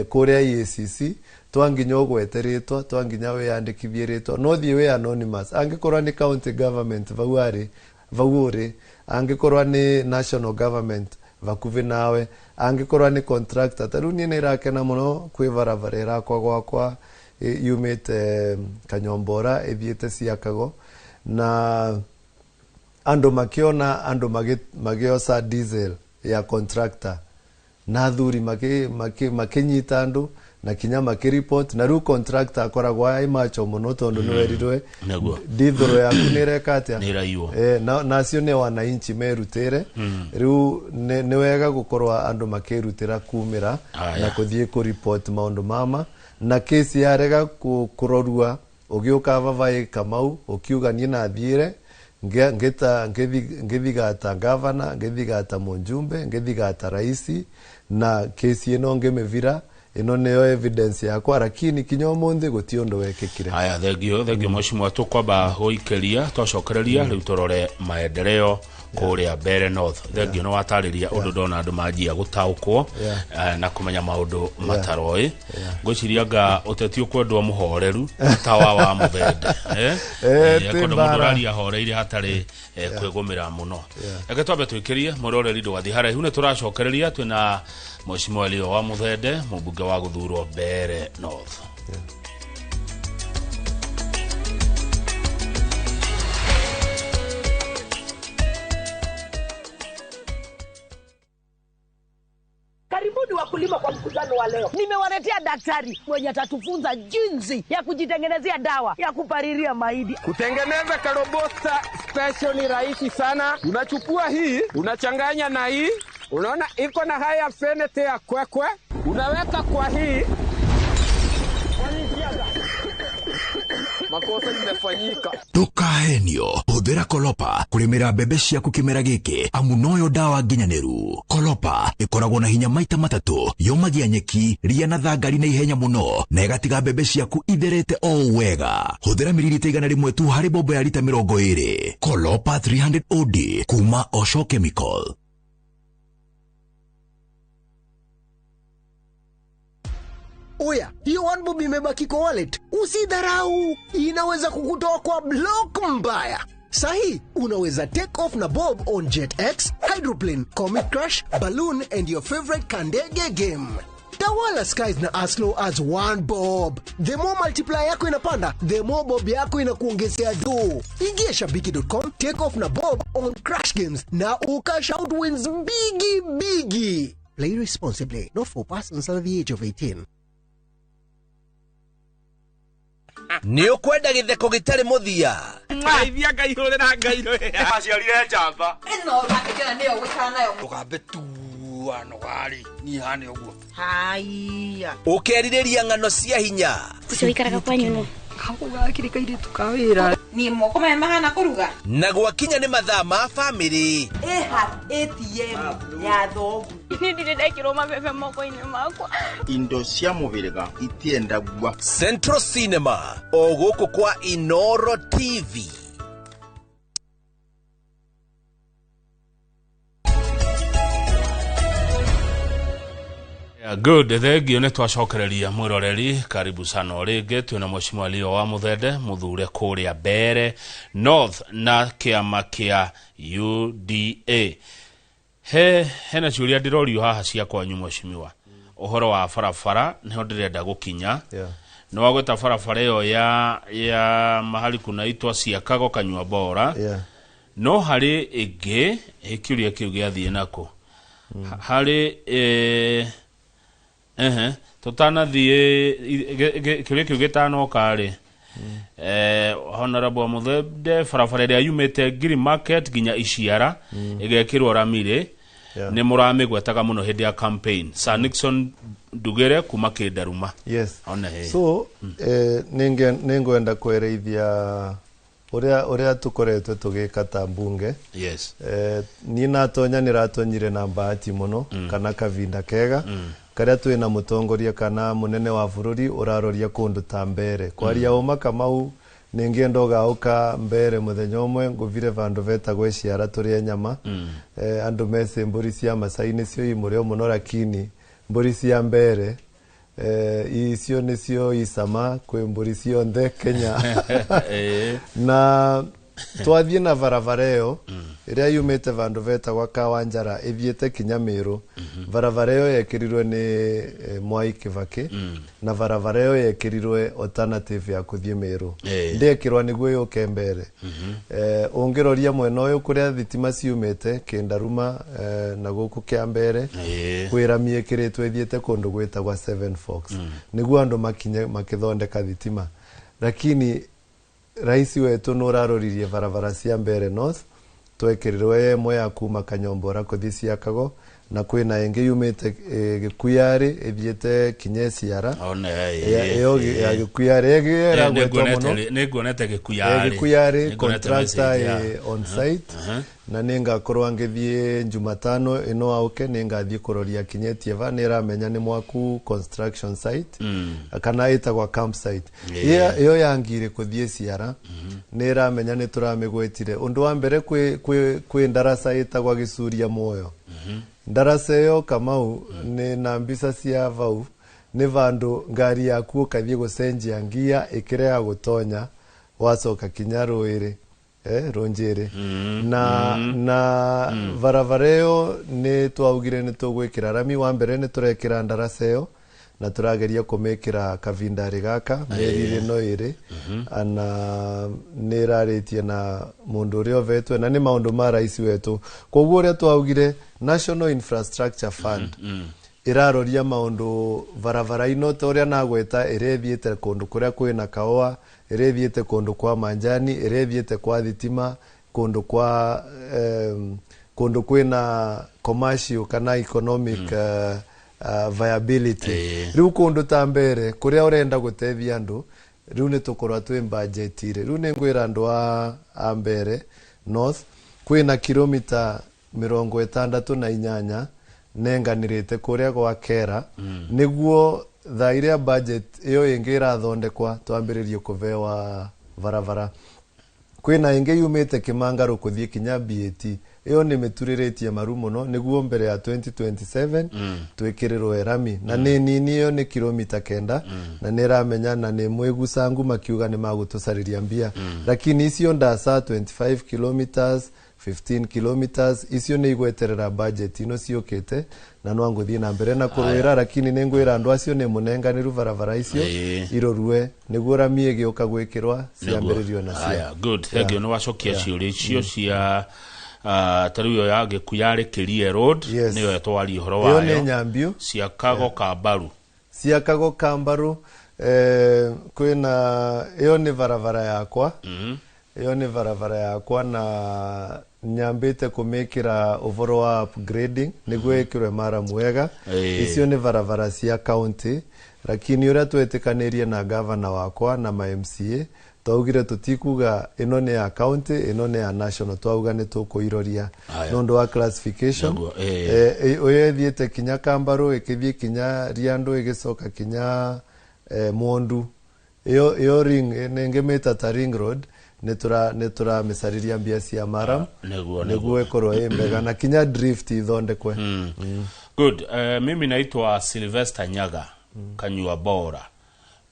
kuria EACC, twanginya ugwete ritwa, twanginya wiyandikithie ritwa, no thie wi anonymous. Angikorwo ni county government vau ari vau uri, angikorwo ni national government vakuvi nawe, angikorwo ni contractor. Ta riu nie nirakena muno kwi barabara irakwa gwakwa yumite Kanyombora ithiite Ciakago, na andu makiona andu magioca diesel ya contractor, na athuri makinyita andu na kinya makiripot, na riu contractor akoragwo ai macho muno tondu niwerirwe ndithuro yaku nireka atia, nacio ni wananchi merutire. Riu ni wega gukorwa andu makirutira kumira na kuthie kuripot maundu mama, na kesi yarega kurorua ugiuka vavai Kamau ukiuga nie nathiire ngithigata gavana, ngithigata munjumbe, ngithigata raisi, na kesi ino ngimivira ino niyo evidence yakwa, lakini kinya umuthi guti undu wekikire. Aya, thengio mheshimiwa, tukwamba guikeria twacokereria riu turore maendeleo kuria Mbeere North. Thengio no watariria undu ndona andu manjia gutaukwo na kumenya maundu mataroi. Ngwiciria nga uteti ukwendwo muhoreru ta wa Muthende, kwendwo mundu uraria horeire hatari kwigumira muno. Reke twambe twikirie mwiroreri ndũgathiĩ haraihu, nĩ tũracokereria twĩna Mheshimiwa Leo wa Muthende, mũmbunge wa gũthurwo Mbeere North. Karibuni wakulima kwa mkutano wa leo. Nimewaletea daktari mwenye atatufunza jinsi ya kujitengenezea dawa ya kupariria mahindi. Kutengeneza karobosta special ni rahisi sana. Unachukua hii, unachanganya na hii. Unaona iko na haya fenete ya kwekwe. Unaweka kwa hii. Makosa imefanyika. Ndukahenio, huthira Kolopa kurimira mbembe ciaku kimera giki, amu noyo dawa nginyaniru. Kolopa ikoragwo na hinya maita matatu, yomagia nyeki, ria na thangari na ihenya muno, na igatiga mbembe ciaku itherete o wega. Huthira mililita 100 tu hari bombo ya lita 20. Kolopa 300 OD kuma Osho Chemical. Oya, hiyo one bob imebaki kwa wallet. Usidharau, inaweza kukutoa kwa block mbaya. Sahi, unaweza take off na bob on JetX, Hydroplane, Comet Crash, Balloon and your favorite Kandege game. Tawala skies na as low as one bob. The more multiplier yako inapanda, the more bob yako inakuongezea do. Ingia shabiki.com, take off na bob on Crash Games na ukash out wins bigi bigi. Play responsibly, not for persons under the age of 18. Nĩ ũkwenda gĩtheko gĩtarĩ mũthia. Ngeithia Ngai hũrĩra Ngai rũhĩa. Aciarire njamba. Ĩno ũrakĩkena nĩyo gũikara nayo. Ndũkambe tua nogarĩ niĩ hane ũguo. Haiya. Ũkerirĩria ng'ano cia hinya. Ũcio ũikaraga kwanyu nũ? Gakũ gakĩrĩ kairĩtu ka wĩra. Niĩ moko maya mahana kũruga. Na gwakinya nĩ mathaa ma bamĩrĩ. Ĩha ATM ya thoguo. Niĩ ndirĩ ndekĩrwo mabebe moko-inĩ makwa. Indo cia mũhĩrĩga itiendagua. Central Cinema o gũkũ kwa Inoro TV. Yeah, good, thengio nĩ twacokereria mwiroreri, karibu sana rĩngĩ. Twĩna Mheshimiwa Leo wa Muthende mũthure kũrĩa Mbeere North na kĩama kĩa UDA. Hena ciũria ndĩrorio haha cia kwanyu mheshimiwa. Ũhoro wa barabara nĩho ndĩrenda gũkinya. Nĩ wagweta barabara ĩyo ya mahali kunaitwa Ciakago Kanyua Bora. No harĩ ĩngĩ kĩũria kĩu gĩathiĩ nako. Harĩ tutanathiĩ kĩũria kĩu gĩtanoka rĩ, Honorable Muthende, barabara ĩrĩa yumĩte Green Market nginya Iciara ĩgekĩrwo rami rĩ, nĩ mũramĩgwetaga mũno hĩndĩ ya campaign. Sir Nixon Ndugere kuma Kĩndaruma. Yes. So nĩngwenda kwereithia Uria tukoretwe tugika ta mbunge. Yes. Ni natonya niratonyire na bahati muno kana kavinda kega karia twina mutongoria kana munene wa bururi uraroria kundu ta mbere kwaria uma Kamau ningienda ugauka mbere muthenya umwe nguvire vandu vetagwo ciara turie nyama. Andu mece mburi cia Masai nicio imurio muno, lakini mburi cia mbere icio nicio isama kwi mburi cionthe Kenya. Na twathie na barabara ĩyo ĩrĩa yumĩte vandu vetagwa Kawanjara ĩthiĩte kinya Meru. Barabara ĩyo yekĩrirwe nĩ Mwai Kibaki na barabara ĩyo yekĩrirwe alternative ya kũthiĩ Meru, ndĩekĩrwa nĩguo yũke mbere. Ũngĩroria mwena ũyũ kũrĩa thitima ciumĩte Kĩndaruma na gũkũ Kĩambere kwĩ rami ĩkĩrĩtwo ĩthiĩte kũndũ gwĩtagwa Seven Forks nĩguo andũ makinye makĩthondeka thitima. Lakini raisi wetu nuraroririe barabara cia Mbere North twekirirwe ĩmwe ya kuma Kanyombora kuthi Ciakago na kwina ingi yumite Gikuyari ithiete kinya Ciara iyo ya Gikuyari ĩragwetwo mũno. Nĩnguonete Gikuyari. Gikuyari contractor on site na nĩngakorwo ngĩthiĩ Jumatano ĩno auke nĩngathiĩ kũroria kinyetie va nĩramenya nĩ mwaku construction site kana ĩtagwa campsite iyo yangire kũthiĩ Ciara nĩramenya nĩ tũramĩgwetire. Ũndũ wa mbere kwĩ ndarasa ĩtagwa Gĩcuria Muoyo. Ndarasa ĩyo Kamau nĩ na mbica cia vau nĩ vandu ngari yaku ũkathiĩ gũcenjia ngia ĩkĩrega gũtonya wacoka kinya rũĩrĩ Rũnjĩrĩ. Na barabara ĩyo nĩ twaugire nĩ tũgwĩkĩra rami. Wa mbere nĩ tũrekĩra ndarasa ĩyo na tũrageria kũmĩkĩra kavindarĩ gaka mĩeri ĩno ĩrĩ ana nĩ ĩrarĩtie na mũndũ ũrĩa ũvetwe na nĩ maũndũ ma raisi wetũ. Koguo ũrĩa twaugire National Infrastructure Fund ĩraroria maũndũ barabara ino ta ũrĩa nagweta ĩrĩa ĩthiĩte kũndũ kũrĩa kwĩna kaũa, ĩrĩa ĩthiĩte kũndũ kwa manjani, ĩrĩa ĩthiĩte kwa thitima, kũndũ kwa kũndũ kwĩna commercial kana economic viability. Rĩu kũndũ ta mbere kũrĩa ũrenda gũteithia andũ rĩu nĩ tũkorwa twĩ budgetire. Rĩu nĩ ngwĩra andũ a Mbere North kwĩna kilomita 68 nenganĩrĩte kũrĩa gwa Kera nĩguo thaa iria budget ĩyo ĩngĩ ĩrathondekwa twambĩrĩrie kũbewa barabara. Kwĩna ĩngĩ yumĩte Kĩmangarũ kũthiĩ kinya BAT ĩyo nĩ mĩturĩrĩtie maru mũno nĩguo mbere ya 2027 twĩkĩrĩrwo rami na nĩ nini ĩyo nĩ kilomita 9 na nĩ ĩramenya na nĩ mwĩgucangu makiuga nĩ magũtũcarĩria mbia. Lakini icio ndaca 25 kilometers 15 kilometers icio nĩ igweterera budget ino ciũkĩte na no ngũthiĩ na mbere na kũrũĩra. Lakini nĩ ngwĩra andũ acio nĩ mũnenganĩru barabara icio irorue nĩguo rami ĩgĩũka gwĩkĩrwa ciambĩrĩrio na cia. Good, thank you. Nĩ wacokia ciũria icio cia ta rĩu ĩyo ya Gĩkuyarĩ Kĩrie Road nĩyo twaria ũhoro wayo. Ĩyo nĩ Nyambiũ. Ciakago Kambaru. Ciakago Kambaru kwĩna ĩyo nĩ barabara yakwa. Ĩyo nĩ barabara yakwa na nyambĩte kũmĩkĩra ũhoro wa upgrading nĩguo ĩkĩrwe maramu wega. Icio nĩ barabara cia county lakini ũrĩa twetĩkanĩrie na gavana wakwa na ma MCA twaugire tũtikuga ĩno nĩ ya county ĩno nĩ ya national, twauga nĩ tũkũiroria nĩ ũndũ wa classification. Ũyũ ĩthiĩte kinya Kambarũ ĩkĩthiĩ kinya Riandu ĩgĩcoka kinya Mwondu. Ĩyo ring nĩngĩmĩta ta ring road nĩ tũramĩcarĩria mbia cia maram nĩguo ĩkorwo ĩ mbega na kinya drift ithondekwe. Good. Mimi naitwa Sylvester Nyaga Kanyua Bora.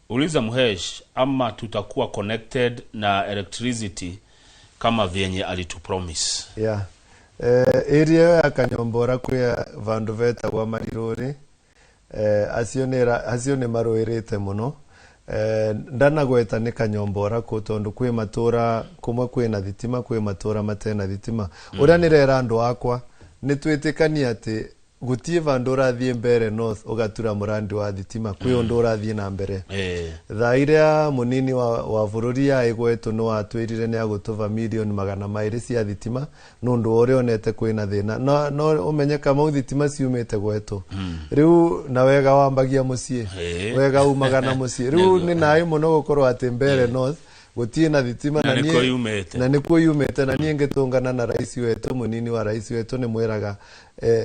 Uliza Muhesh ama tutakuwa connected na electricity kama vyenye alitupromise. Yeah. Area ya Kanyombora kwĩ vandu vetagwa Marirũrĩ. Acio nĩ marũĩrĩte mũno. Ndanagweta nĩ Kanyombora kũ tondũ kwĩ matũra kũmwe kwĩna thitima kwĩ matũra matena thitima. Ũrĩa nĩrera andũ akwa nĩ twĩtĩkanie atĩ gũtiĩ vandu ũrathiĩ Mbere North ũgatura mũrandi wa thitima kwĩ ũndũ ũrathiĩ na mbere. Thaa iria mũnini wa bũrũri ya ĩgwetwo nĩ watwĩrire nĩ agũtũva milioni 200 cia thitima nĩ ũndũ wa ũrĩa onete kwĩna thĩna. No ũmenye Kamau thitima ciumĩte gwetwo rĩu na wega wambagia mũciĩ wega umaga na mũciĩ rĩu nĩ naĩ mũno gũkorwo atĩ Mbere North Gutie na thitima na nikuo yumite, na nikuo yumite, na niĩ ngĩtũngana na rais wetu, munini wa rais wetu, nĩ mwĩraga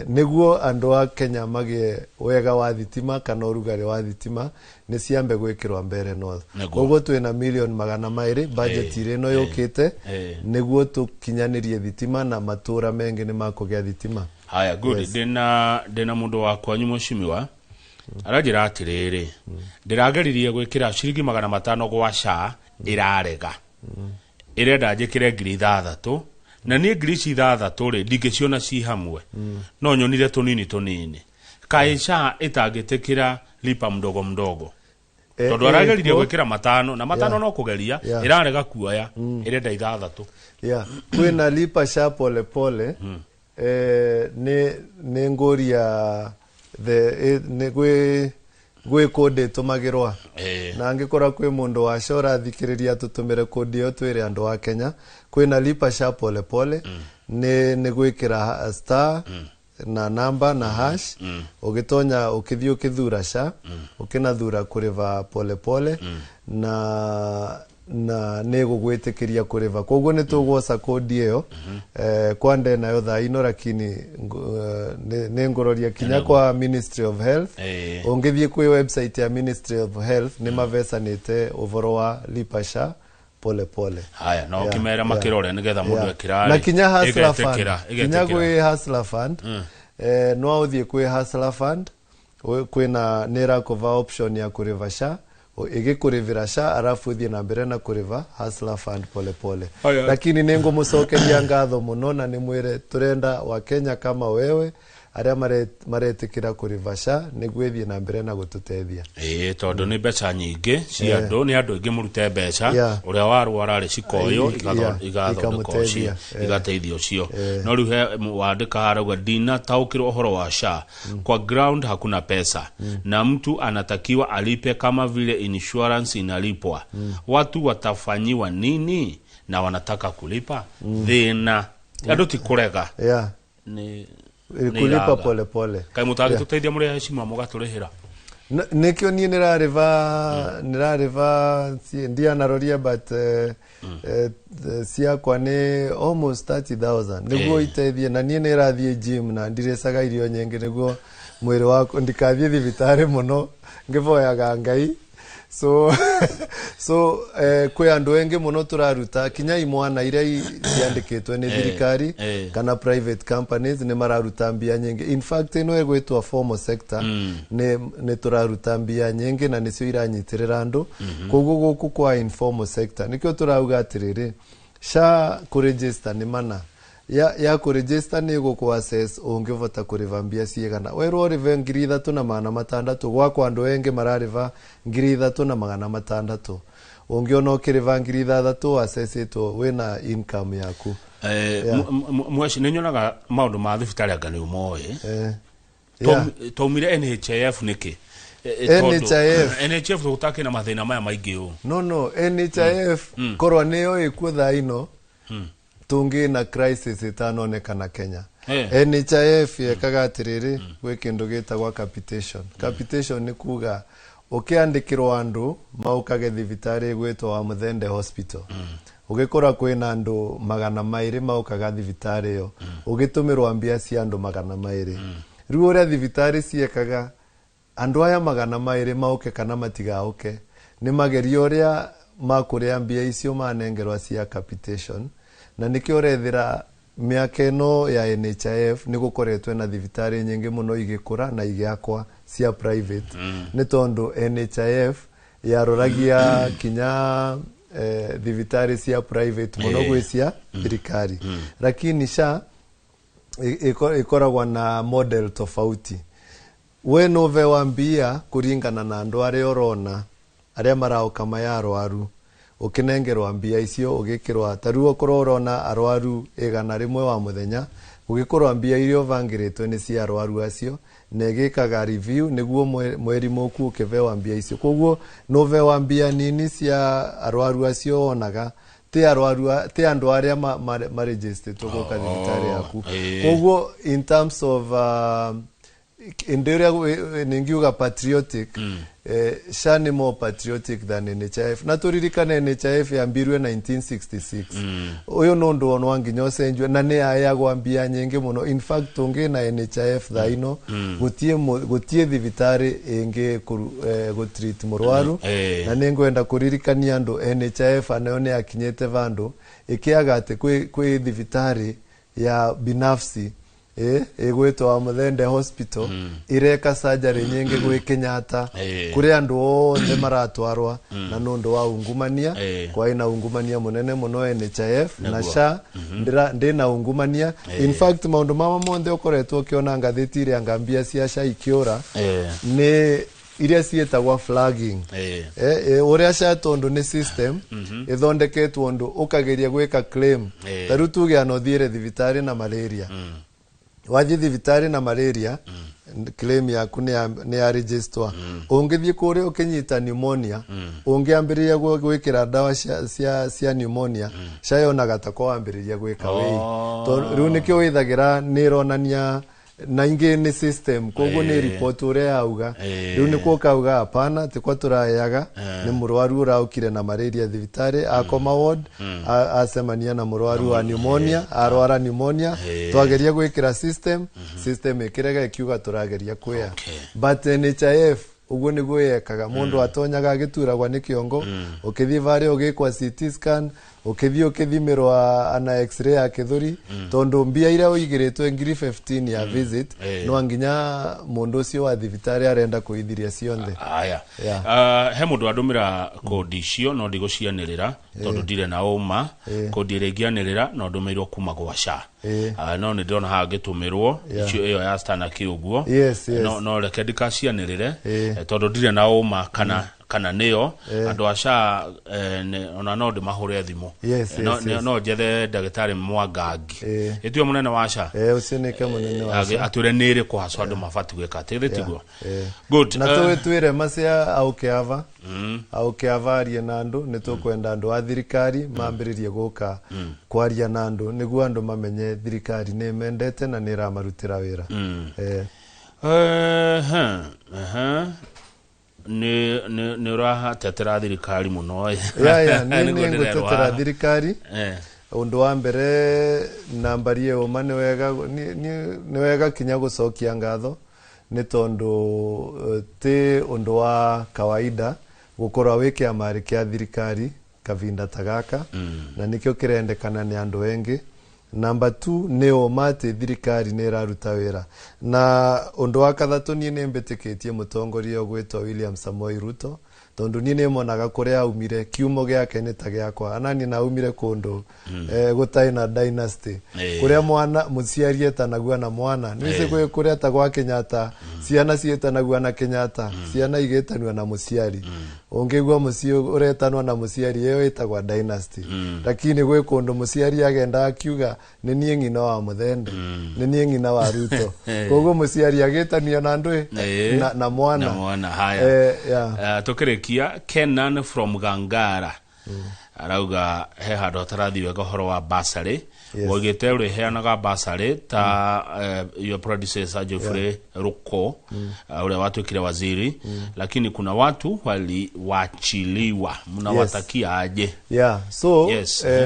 nĩguo andũ a Kenya magĩe wega wa thitima kana ũrugarĩ wa thitima nĩ ciambe gwĩkĩrwo Mbeere North. Koguo twĩna 200,000,000 budget ĩrĩa ĩno yũkĩte nĩguo tũkinyanĩrie thitima na matũra mengĩ nĩ makũgĩa thitima. Haya, good. Yes. Ndĩna mũndũ wa kwanyu mheshimiwa aranjĩra atĩrĩrĩ, ndĩrageririe gwĩkĩra ciringi 500 gwa SHA ĩrarega, ĩrenda njĩkĩre 6,000, na niĩ 6,000 rĩ ndingĩciona ci hamwe, no nyonire tũnini tũnini. Kaĩ SHA ĩtangĩtĩkĩra lipa mdogo mdogo? Tondũ arageririe gwĩkĩra 5 na 5 no kũgeria, ĩrarega kuoya, ĩrenda 6. Yeah. Kwĩna lipa SHA pole pole. Nĩ ngũria nĩ gwĩ kũndĩ ĩtũmagĩrwa, na angĩkorwo kwĩ mũndũ wa SHA ũrathikĩrĩria tũtũmĩre kũndi ĩyo twĩre andũ a Kenya kwĩna lipa SHA pole pole. Nĩ gwĩkĩra star na namba na hash, ũgĩtonya ũkĩthiĩ ũkĩthura SHA, ũkĩnathura kũrĩva pole pole, na nĩ gũgwĩtĩkĩria kũrĩva. Koguo nĩ tũgwoca kũndi ĩyo kwa nde nayo thaa ino, lakini nĩ ngũroria kinya kwa Ministry of Health. Ũngĩthiĩ kwĩ website ya Ministry of Health nĩ mavecanĩte ũhoro wa lipa SHA pole pole. Haya, no kimera makĩrore nĩgetha mũndũ ekĩra na kinya Hustler Fund, kinya gwĩ Hustler Fund, no ũthiĩ kwĩ Hustler Fund kwĩna nĩ ĩrakũva option ya kũrĩva SHA, ĩgĩkũrĩvĩra SHA arafu ũthiĩ na mbere na kũrĩva Hustler Fund pole pole. Lakini nĩ ngũmũcokeria ngatho mũno na nĩ mwĩre tũrenda wa Kenya kama wewe arĩa maretĩkĩra kũrĩva SHA nĩguo ĩthiĩ na mbere na gũtũteithia. Tondũ nĩ mbeca nyingĩ cia andũ, nĩ andũ aingĩ mũrute mbeca, ũrĩa warwara rĩ cikoywo igathondeka ũcio, igateithia ũcio. No rĩu he wandĩka harauga ndinataũkĩrwo ũhoro wa SHA, kwa ground hakuna pesa, na mtu anatakiwa alipe kama vile insurance inalipwa. Watu watafanyiwa nini na wanataka kulipa? Thĩna andũ ti kũrega, nĩ kulipa pole pole. Kaĩ mũtangĩtũteithia mũrĩ heshima mũgatũrĩhĩra? Nĩkĩo niĩ nĩrarĩva ndianaroria, but ciakwa nĩ almost 30,000 nĩguo iteithie, na niĩ nĩrathiĩ gym na ndirĩcaga irio nyingĩ nĩguo mwĩrĩ wakwa ndikathiĩ thibitarĩ mũno ngĩboyaga Ngai. So kwĩ andũ aingĩ mũno tũraruta kinya imwana iria ciandĩkĩtwo nĩ thirikari kana private companies nĩ mararuta mbia nyingĩ. In fact ĩno ĩgwĩtwo formal sector, nĩ tũraruta mbia nyingĩ na nĩcio iranyitĩrĩra andũ. Koguo gũkũ kwa informal sector nĩkĩo tũrauga atĩrĩrĩ, SHA kũregister nĩ mana ya kũregister nĩ gũkũ assess ũngĩvota kũrĩva mbia ciigana. Werwo ũrĩve 3,600, gwakwa andũ aingĩ mararĩva 3,600. Ũngĩona ũkĩrĩva 6,000 assessĩtwo wĩna income yaku. Mweshi, nĩ nyonaga maũndũ ma thibitarĩ anga nĩ ũmoĩ. Twaumire NHIF nĩkĩ? NHIF tũgũtakĩ na mathĩna maya maingĩ ũũ. No, NHIF korwa nĩyo ĩkuo thaa ino tũngĩ na crisis ĩtanonekana Kenya. NHIF yekaga atĩrĩrĩ, gwĩ kĩndũ gĩtagwo capitation. Capitation nĩ kuga ũkĩandĩkĩrwo andũ maũkage thibitarĩ ĩgwĩtwo wa Muthende Hospital, ũgĩkora kwĩna andũ 200 maũkaga thibitarĩ ĩyo, ũgĩtũmĩrwo mbia cia andũ 200. Rĩu ũrĩa thibitarĩ ciekaga, andũ aya 200 maũke kana matigaũke, nĩ magerio ũrĩa makũrĩa mbia icio manengerwa cia capitation. Na nĩkĩo ũrethĩra mĩaka ĩno ya NHIF nĩ gũkoretwo na thibitarĩ nyingĩ mũno igĩkũra na igĩakwa cia private, nĩ tondũ NHIF yaroragia kinya thibitarĩ cia private mũno gwĩ cia thirikari. Lakini SHA ĩkoragwo na model tofauti. We nũvewa mbia kũringana na andũ arĩa ũrona arĩa maraũka maya arwaru, ũkĩnengerwa mbia icio ũgĩkĩrwa ta rĩu okorwo ũrona arwaru 100 wa mũthenya, ũgĩkorwa mbia iria ũbangĩrĩtwo nĩ cia arwaru acio, na ĩgĩkaga review nĩguo mweri mũku ũkĩvewa mbia icio. Koguo nũvewa mbia nini cia arwaru acio wonaga, ti arwaru ti andũ arĩa maregistered gũka thibitarĩ yaku. Koguo in terms of ĩndĩ ũrĩa ningiuga patriotic, SHA nĩ more patriotic than NHIF. Na tũririkane NHIF yambirwe 1966. Ũyũ nĩ ũndũ onwa nginya ũcenjwe na nĩ yaheagwa mbia nyingĩ mũno. In fact, tũngĩ na NHIF thaa ino, gũtiĩ thibitarĩ ĩngĩ gũtreat mũrwaru. Na nĩ ngwenda kũririkania andũ NHIF anayo nĩ yakinyĩte vandũ ĩkĩaga atĩ kwĩ thibitarĩ ya binafsi ĩgwĩtwo wa Muthende Hospital, ireka surgery nyingĩ gwĩ Kenyatta, kũrĩ andũ othe maratwarwa na nĩ ũndũ wa ungumania. Kwaĩ na ungumania mũnene mũno NHIF na SHA ndĩna ungumania. In fact, maũndũ mama monthe ũkoretwo ũkĩona ngathĩti iria ngambia cia SHA ikĩũra nĩ iria ciĩtagwa flagging. Ũrĩa SHA tondũ nĩ system ĩthondeketwo ũndũ ũkageria gwĩka claim. Ta rĩu tuge ana ũthiĩre thibitarĩ na malaria, wathiĩ thibitarĩ na malaria, claim yaku nĩ ya register. Ũngĩthiĩ kũrĩa ũkĩnyita pneumonia, ũngĩambĩrĩria gwĩkĩra ndawa cia pneumonia, SHA yonaga ta ko wambĩrĩria gwĩka wĩi. Rĩu nĩkĩo wĩthagĩra nĩ ĩronania na ingĩ nĩ system, koguo nĩ report ũrĩa yauga. Rĩu nĩkuo kauga hapana, tikwa tũraheaga nĩ mũrwaru ũraũkire na malaria thibitarĩ, akoma ward, acemania na mũrwaru wa pneumonia, arwara pneumonia, twageria gwĩkĩra system, system ĩkĩrega ĩkiuga tũrageria kwĩa. But NHIF ũguo nĩguo yekaga, mũndũ atonyaga agĩturagwa nĩ kĩongo, ũkĩthiĩ varĩa ũgĩkwa CT scan, ũkĩthiĩ ũkĩthimĩrwa ana x-ray ya kĩthũri, tondũ mbia iria ũigĩrĩtwo 15,000 ya visit, no nginya mũndũ ũcio wa thibitarĩ arenda kũithiria cionthe. Aya. Yeah. He mũndũ andũmĩra kodi icio no ndigũcianĩrĩra tondũ ndirĩ na ũma. Kodi ĩrĩa ingĩanĩrĩra no ndũmĩirwo kuma gwa SHA. No nĩ ndĩrona haha ngĩtũmĩrwo icio ĩyo ya Stanaki ũguo. No reke ndikacianĩrĩre, tondũ ndirĩ na ũma kana nĩyo andũ a SHA, ona no ndĩmahũre thimũ. No njethe ndagĩtarĩ Mwangangi ĩtue mũnene wa SHA. Ũcio nĩke mũnene wa SHA. Atwĩre nĩ ĩrĩkũ hacwa andũ mabatiĩ gwĩka atĩ ĩthĩ tiguo. Good. Na twĩre macia auke ava auke ava arie na andũ. Nĩ tũkwenda andũ a thirikari mambĩrĩrie gũka kwaria na andũ nĩguo andũ mamenye thirikari nĩ ĩmendete na nĩ ĩramarutĩra wĩra. Ehe. Nĩ ũratetera thirikari mũno. Ya, niĩ Nĩguo nĩ ndĩrerwo ngũtetera haha. thirikari. Ũndũ wa mbere nambarie ũma nĩ wega nĩ wega kinya gũcokia ngatho nĩ tondũ ti ũndũ wa kawaida gũkorwo wĩ kĩama kĩa thirikari kavinda ta gaka, na nĩkĩo kĩrendekana nĩ andũ engĩ. Number 2, nĩ ũma atĩ thirikari nĩ ĩraruta wĩra. Na ũndũ wa kathatũ, niĩ nĩ mbĩtĩkĩtie mũtongoria ũgwĩtwo William Samoei Ruto, tondũ niĩ nĩ monaga kũrĩa aumire kiumo gĩake nĩ ta gĩakwa anani na aumire kũndũ gũtarĩ na dynasty, kũrĩa mwana mũciari etanagua na mwana. Nĩ wĩci kwĩ kũrĩa ta gwa Kenyatta, ciana ciĩtanagua na Kenyatta, ciana igĩtanua na mũciari. Ũngĩigua mũciĩ ũretanwo na mũciari, ĩyo ĩtagwa dynasty. Lakini gwĩ kũndũ mũciari agenda akiuga nĩ niĩ ng'ina wa Muthende, nĩ niĩ ng'ina wa Ruto, koguo mũciari agĩtanio na ndũĩ na mwana. Na mwana. Haya. Yeah. Tukĩrĩkia, Kenan from Gangara arauga he handũ hatarathi wega ũhoro wa basarĩ. Woigĩte ũrĩheanaga basarĩ ta your predecessor Geoffrey Ruko, ũrĩa watuĩkire waziri, lakini kuna watu waliwachiliwa, mnawatakia aje? Yeah, so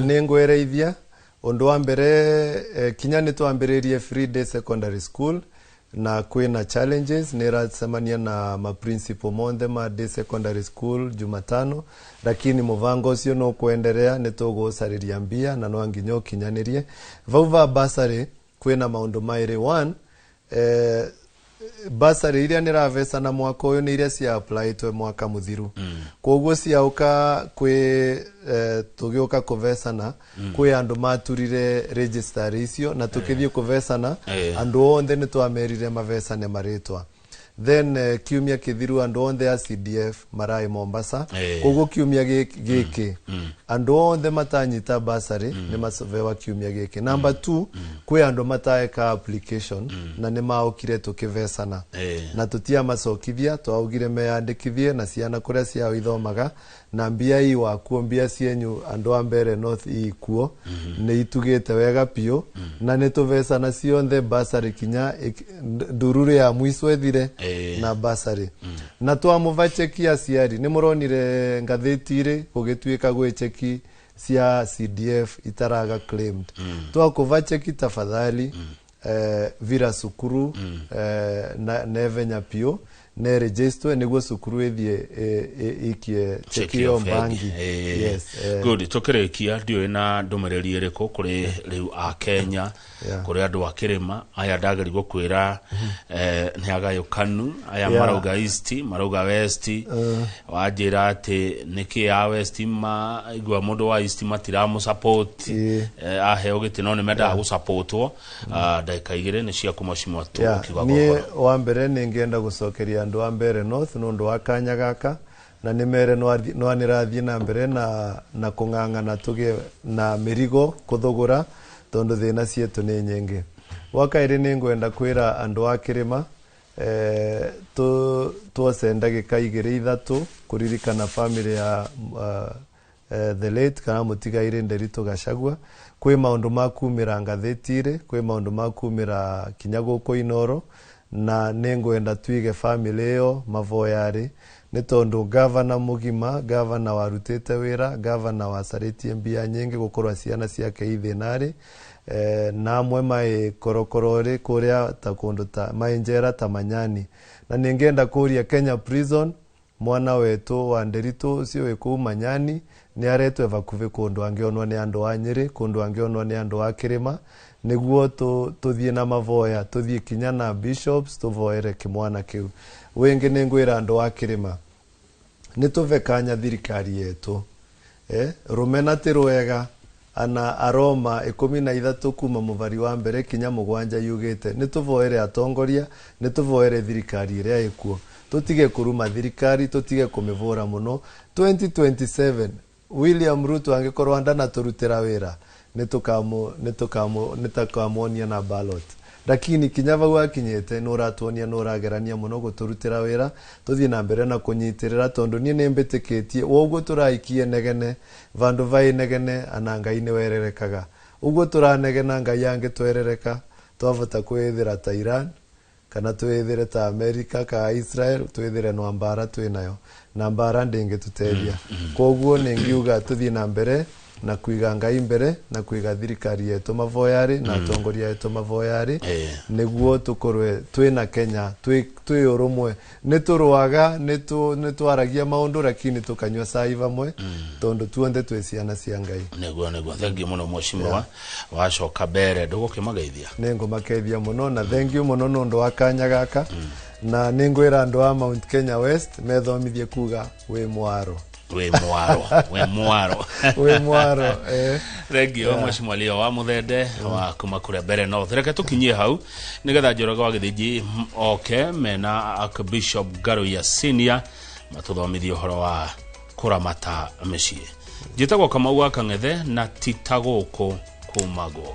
nĩ ngwereithia ũndũ wa mbere, kinya nĩ twambĩrĩrie free day secondary school na kwĩna challenges. Nĩ ĩracemania na maprincipal monthe ma day secondary school Jumatano, lakini mũbango ũcio no kwenderea, nĩ tũgũcarĩria mbia na no nginya ũkinyanĩrie. Vau va basarĩ kwĩna maũndũ maĩrĩ. One, basarĩ iria nĩ ravecana mwaka ũyũ nĩ iria cia applytwe mwaka mũthiru, koguo ciaũka kwĩ tũgĩũka kũvecana, kwĩ andũ maturire register icio na tũkĩthiĩ kũvecana, andũ othe nĩ twamerire mavecane marĩtwa. Then kiumia kĩthiru andũ othe a CDF maraĩ Mombasa, koguo kiumia gĩkĩ andũ othe matanyita basarĩ nĩ mavewa kiumia gĩkĩ. Number 2, kwĩ andũ mataeka application na nĩ maũkire tũkĩvecana na tũtiamacokithia, twaugire meyandĩkithie na ciana kũrĩa ciao ithomaga na mbia ii wakuo, mbia cienyu andũ a Mbere North ii kuo, nĩ itugĩte wega piũ na nĩ tũvecana cionthe basarĩ kinya ndururu ya mwico ĩthire na basarĩ. Na twamuva cheki aciari nĩ mũronire ngathĩti-rĩ gũgĩtuĩka gwĩ cheki cia CDF itaraga claimed. Twakuva cheki tafadhali, vira cukuru, na nevenya piũ ne register nĩguo cukuru ĩthiĩ ĩikie cheki ĩyo bangi. Yes. Good, tukĩrĩkia ndiũĩ na ndũmĩrĩri ĩrĩkũ kũrĩ rĩu a Kenya, kũrĩ andũ a kĩrĩma aya ndageri gũkwĩra, nĩ agayũkanu aya, marauga east, marauga west. Wanjĩra atĩ nĩkĩ a west maigua mũndũ wa east matiramũ support, aheo gĩtĩ no nĩ mendaga gũsupportwo. Ndagĩka 2 nĩ ciaku mheshimiwa tu ũkiuga niĩ ũhoro. Wa mbere nĩ ngĩenda gũcokeria andũ a Mbeere North nĩ ũndũ wa kanya gaka na nĩ mere no nĩrathiĩ na mbere na kũng'ang'ana tũgĩe na mĩrigo kũthũgũra tondũ thĩna cietũ nĩ nyingĩ. Wa kaĩrĩ nĩ ngwenda kwĩra andũ a kĩrĩma, tuoce ndagĩka 2 3 kũririkana family ya the late kana mũtigairĩ Nderitu Gachagua. Kwĩ maũndũ ma kumĩra ngathĩti-rĩ, kwĩ maũndũ ma kumĩra kinya gũkũ Inoro, na nĩ ngwenda tuige family ĩyo mavoya-rĩ nĩ tondũ gavana mũgima, gavana warutĩte wĩra, gavana wacarĩtie mbia nyingĩ gũkorwo ciana ciake ithĩna-rĩ, na amwe mai korokoro-rĩ kũrĩa ta kũndũ ta mai njera ta Manyani. Na nĩ ngenda kũria Kenya Prison, mwana wetu wa Nderitu ũcio wĩ kũu Manyani nĩ aretwe vakuvi kũndũ angĩonwo nĩ andũ a Nyĩrĩ, kũndũ angĩonwo nĩ andũ a kĩrĩma, nĩguo tũthiĩ na mavoya, tũthiĩ kinya na bishops tũvoere kĩmwana kĩu. Wĩngĩ nĩ ngwĩra andũ a kĩrĩma nĩ tũve kanya thirikari yetu, rũmena ti rwega ana Aroma 13 kuma mũvari wa mbere kinya 7 yugĩte nĩ tũvoere atongoria, nĩ tũvoere thirikari ĩrĩa ĩkuo, tũtige kũruma thirikari, tũtige kũmĩvũra mũno. 2027 William Ruto angĩkorwo ndanatũrutĩra wĩra nĩ tũkamuonia na ballot, lakini kinya vau akinyĩte nĩ ũratuonia nĩ ũragerania mũno gũtũrutĩra wĩra. Tũthiĩ na mbere na kũnyitĩrĩra tondũ niĩ nĩ mbĩtĩkĩtie woguo tũraikie negene vandũ vai negene ana Ngai nĩ wererekaga ũguo tũranegena Ngai angĩtwerereka twavota kwĩthĩra ta Iran kana twĩthĩre ta America ka Israel, twĩthĩre no mbara twĩnayo na mbara ndĩngĩtũteithia. Koguo nĩ ngiuga tũthiĩ na mbere na kuiga Ngai mbere na kuiga thirikari yetu mavoyarĩ na atongoria yetu mavoyarĩ nĩguo tũkorwe twĩna Kenya twĩ ũrũmwe. Nĩ tũrũaga, nĩ twaragia maũndũ lakini tũkanyua cai vamwe tondũ tuonthe twĩ ciana cia Ngai. Nĩguo, thengiũ mũno mheshimiwa. Wacoka mbere ndũgũkĩmageithia. Nĩ ngũmakeithia mũno na thank you mũno nĩ ũndũ wa kanya gaka, na nĩ ngwĩra andũ a Mount Kenya West methomithie kuga wĩ mwaro. Wĩ mwaro, wĩ mwaro. Wĩ mwaro. Thengio mheshimiwa Leo wa Muthende wa kuma kũrĩa Mbeere North. Reke tũkinyie hau nĩgetha Njoroge wa Gĩthĩnji oke mena Archbishop Ngaruiya Senior matũthomithie ũhoro wa kũramata mĩciĩ. Njĩtagwo Kamau wa Kang'ethe na ti ta gũkũ kumagwo.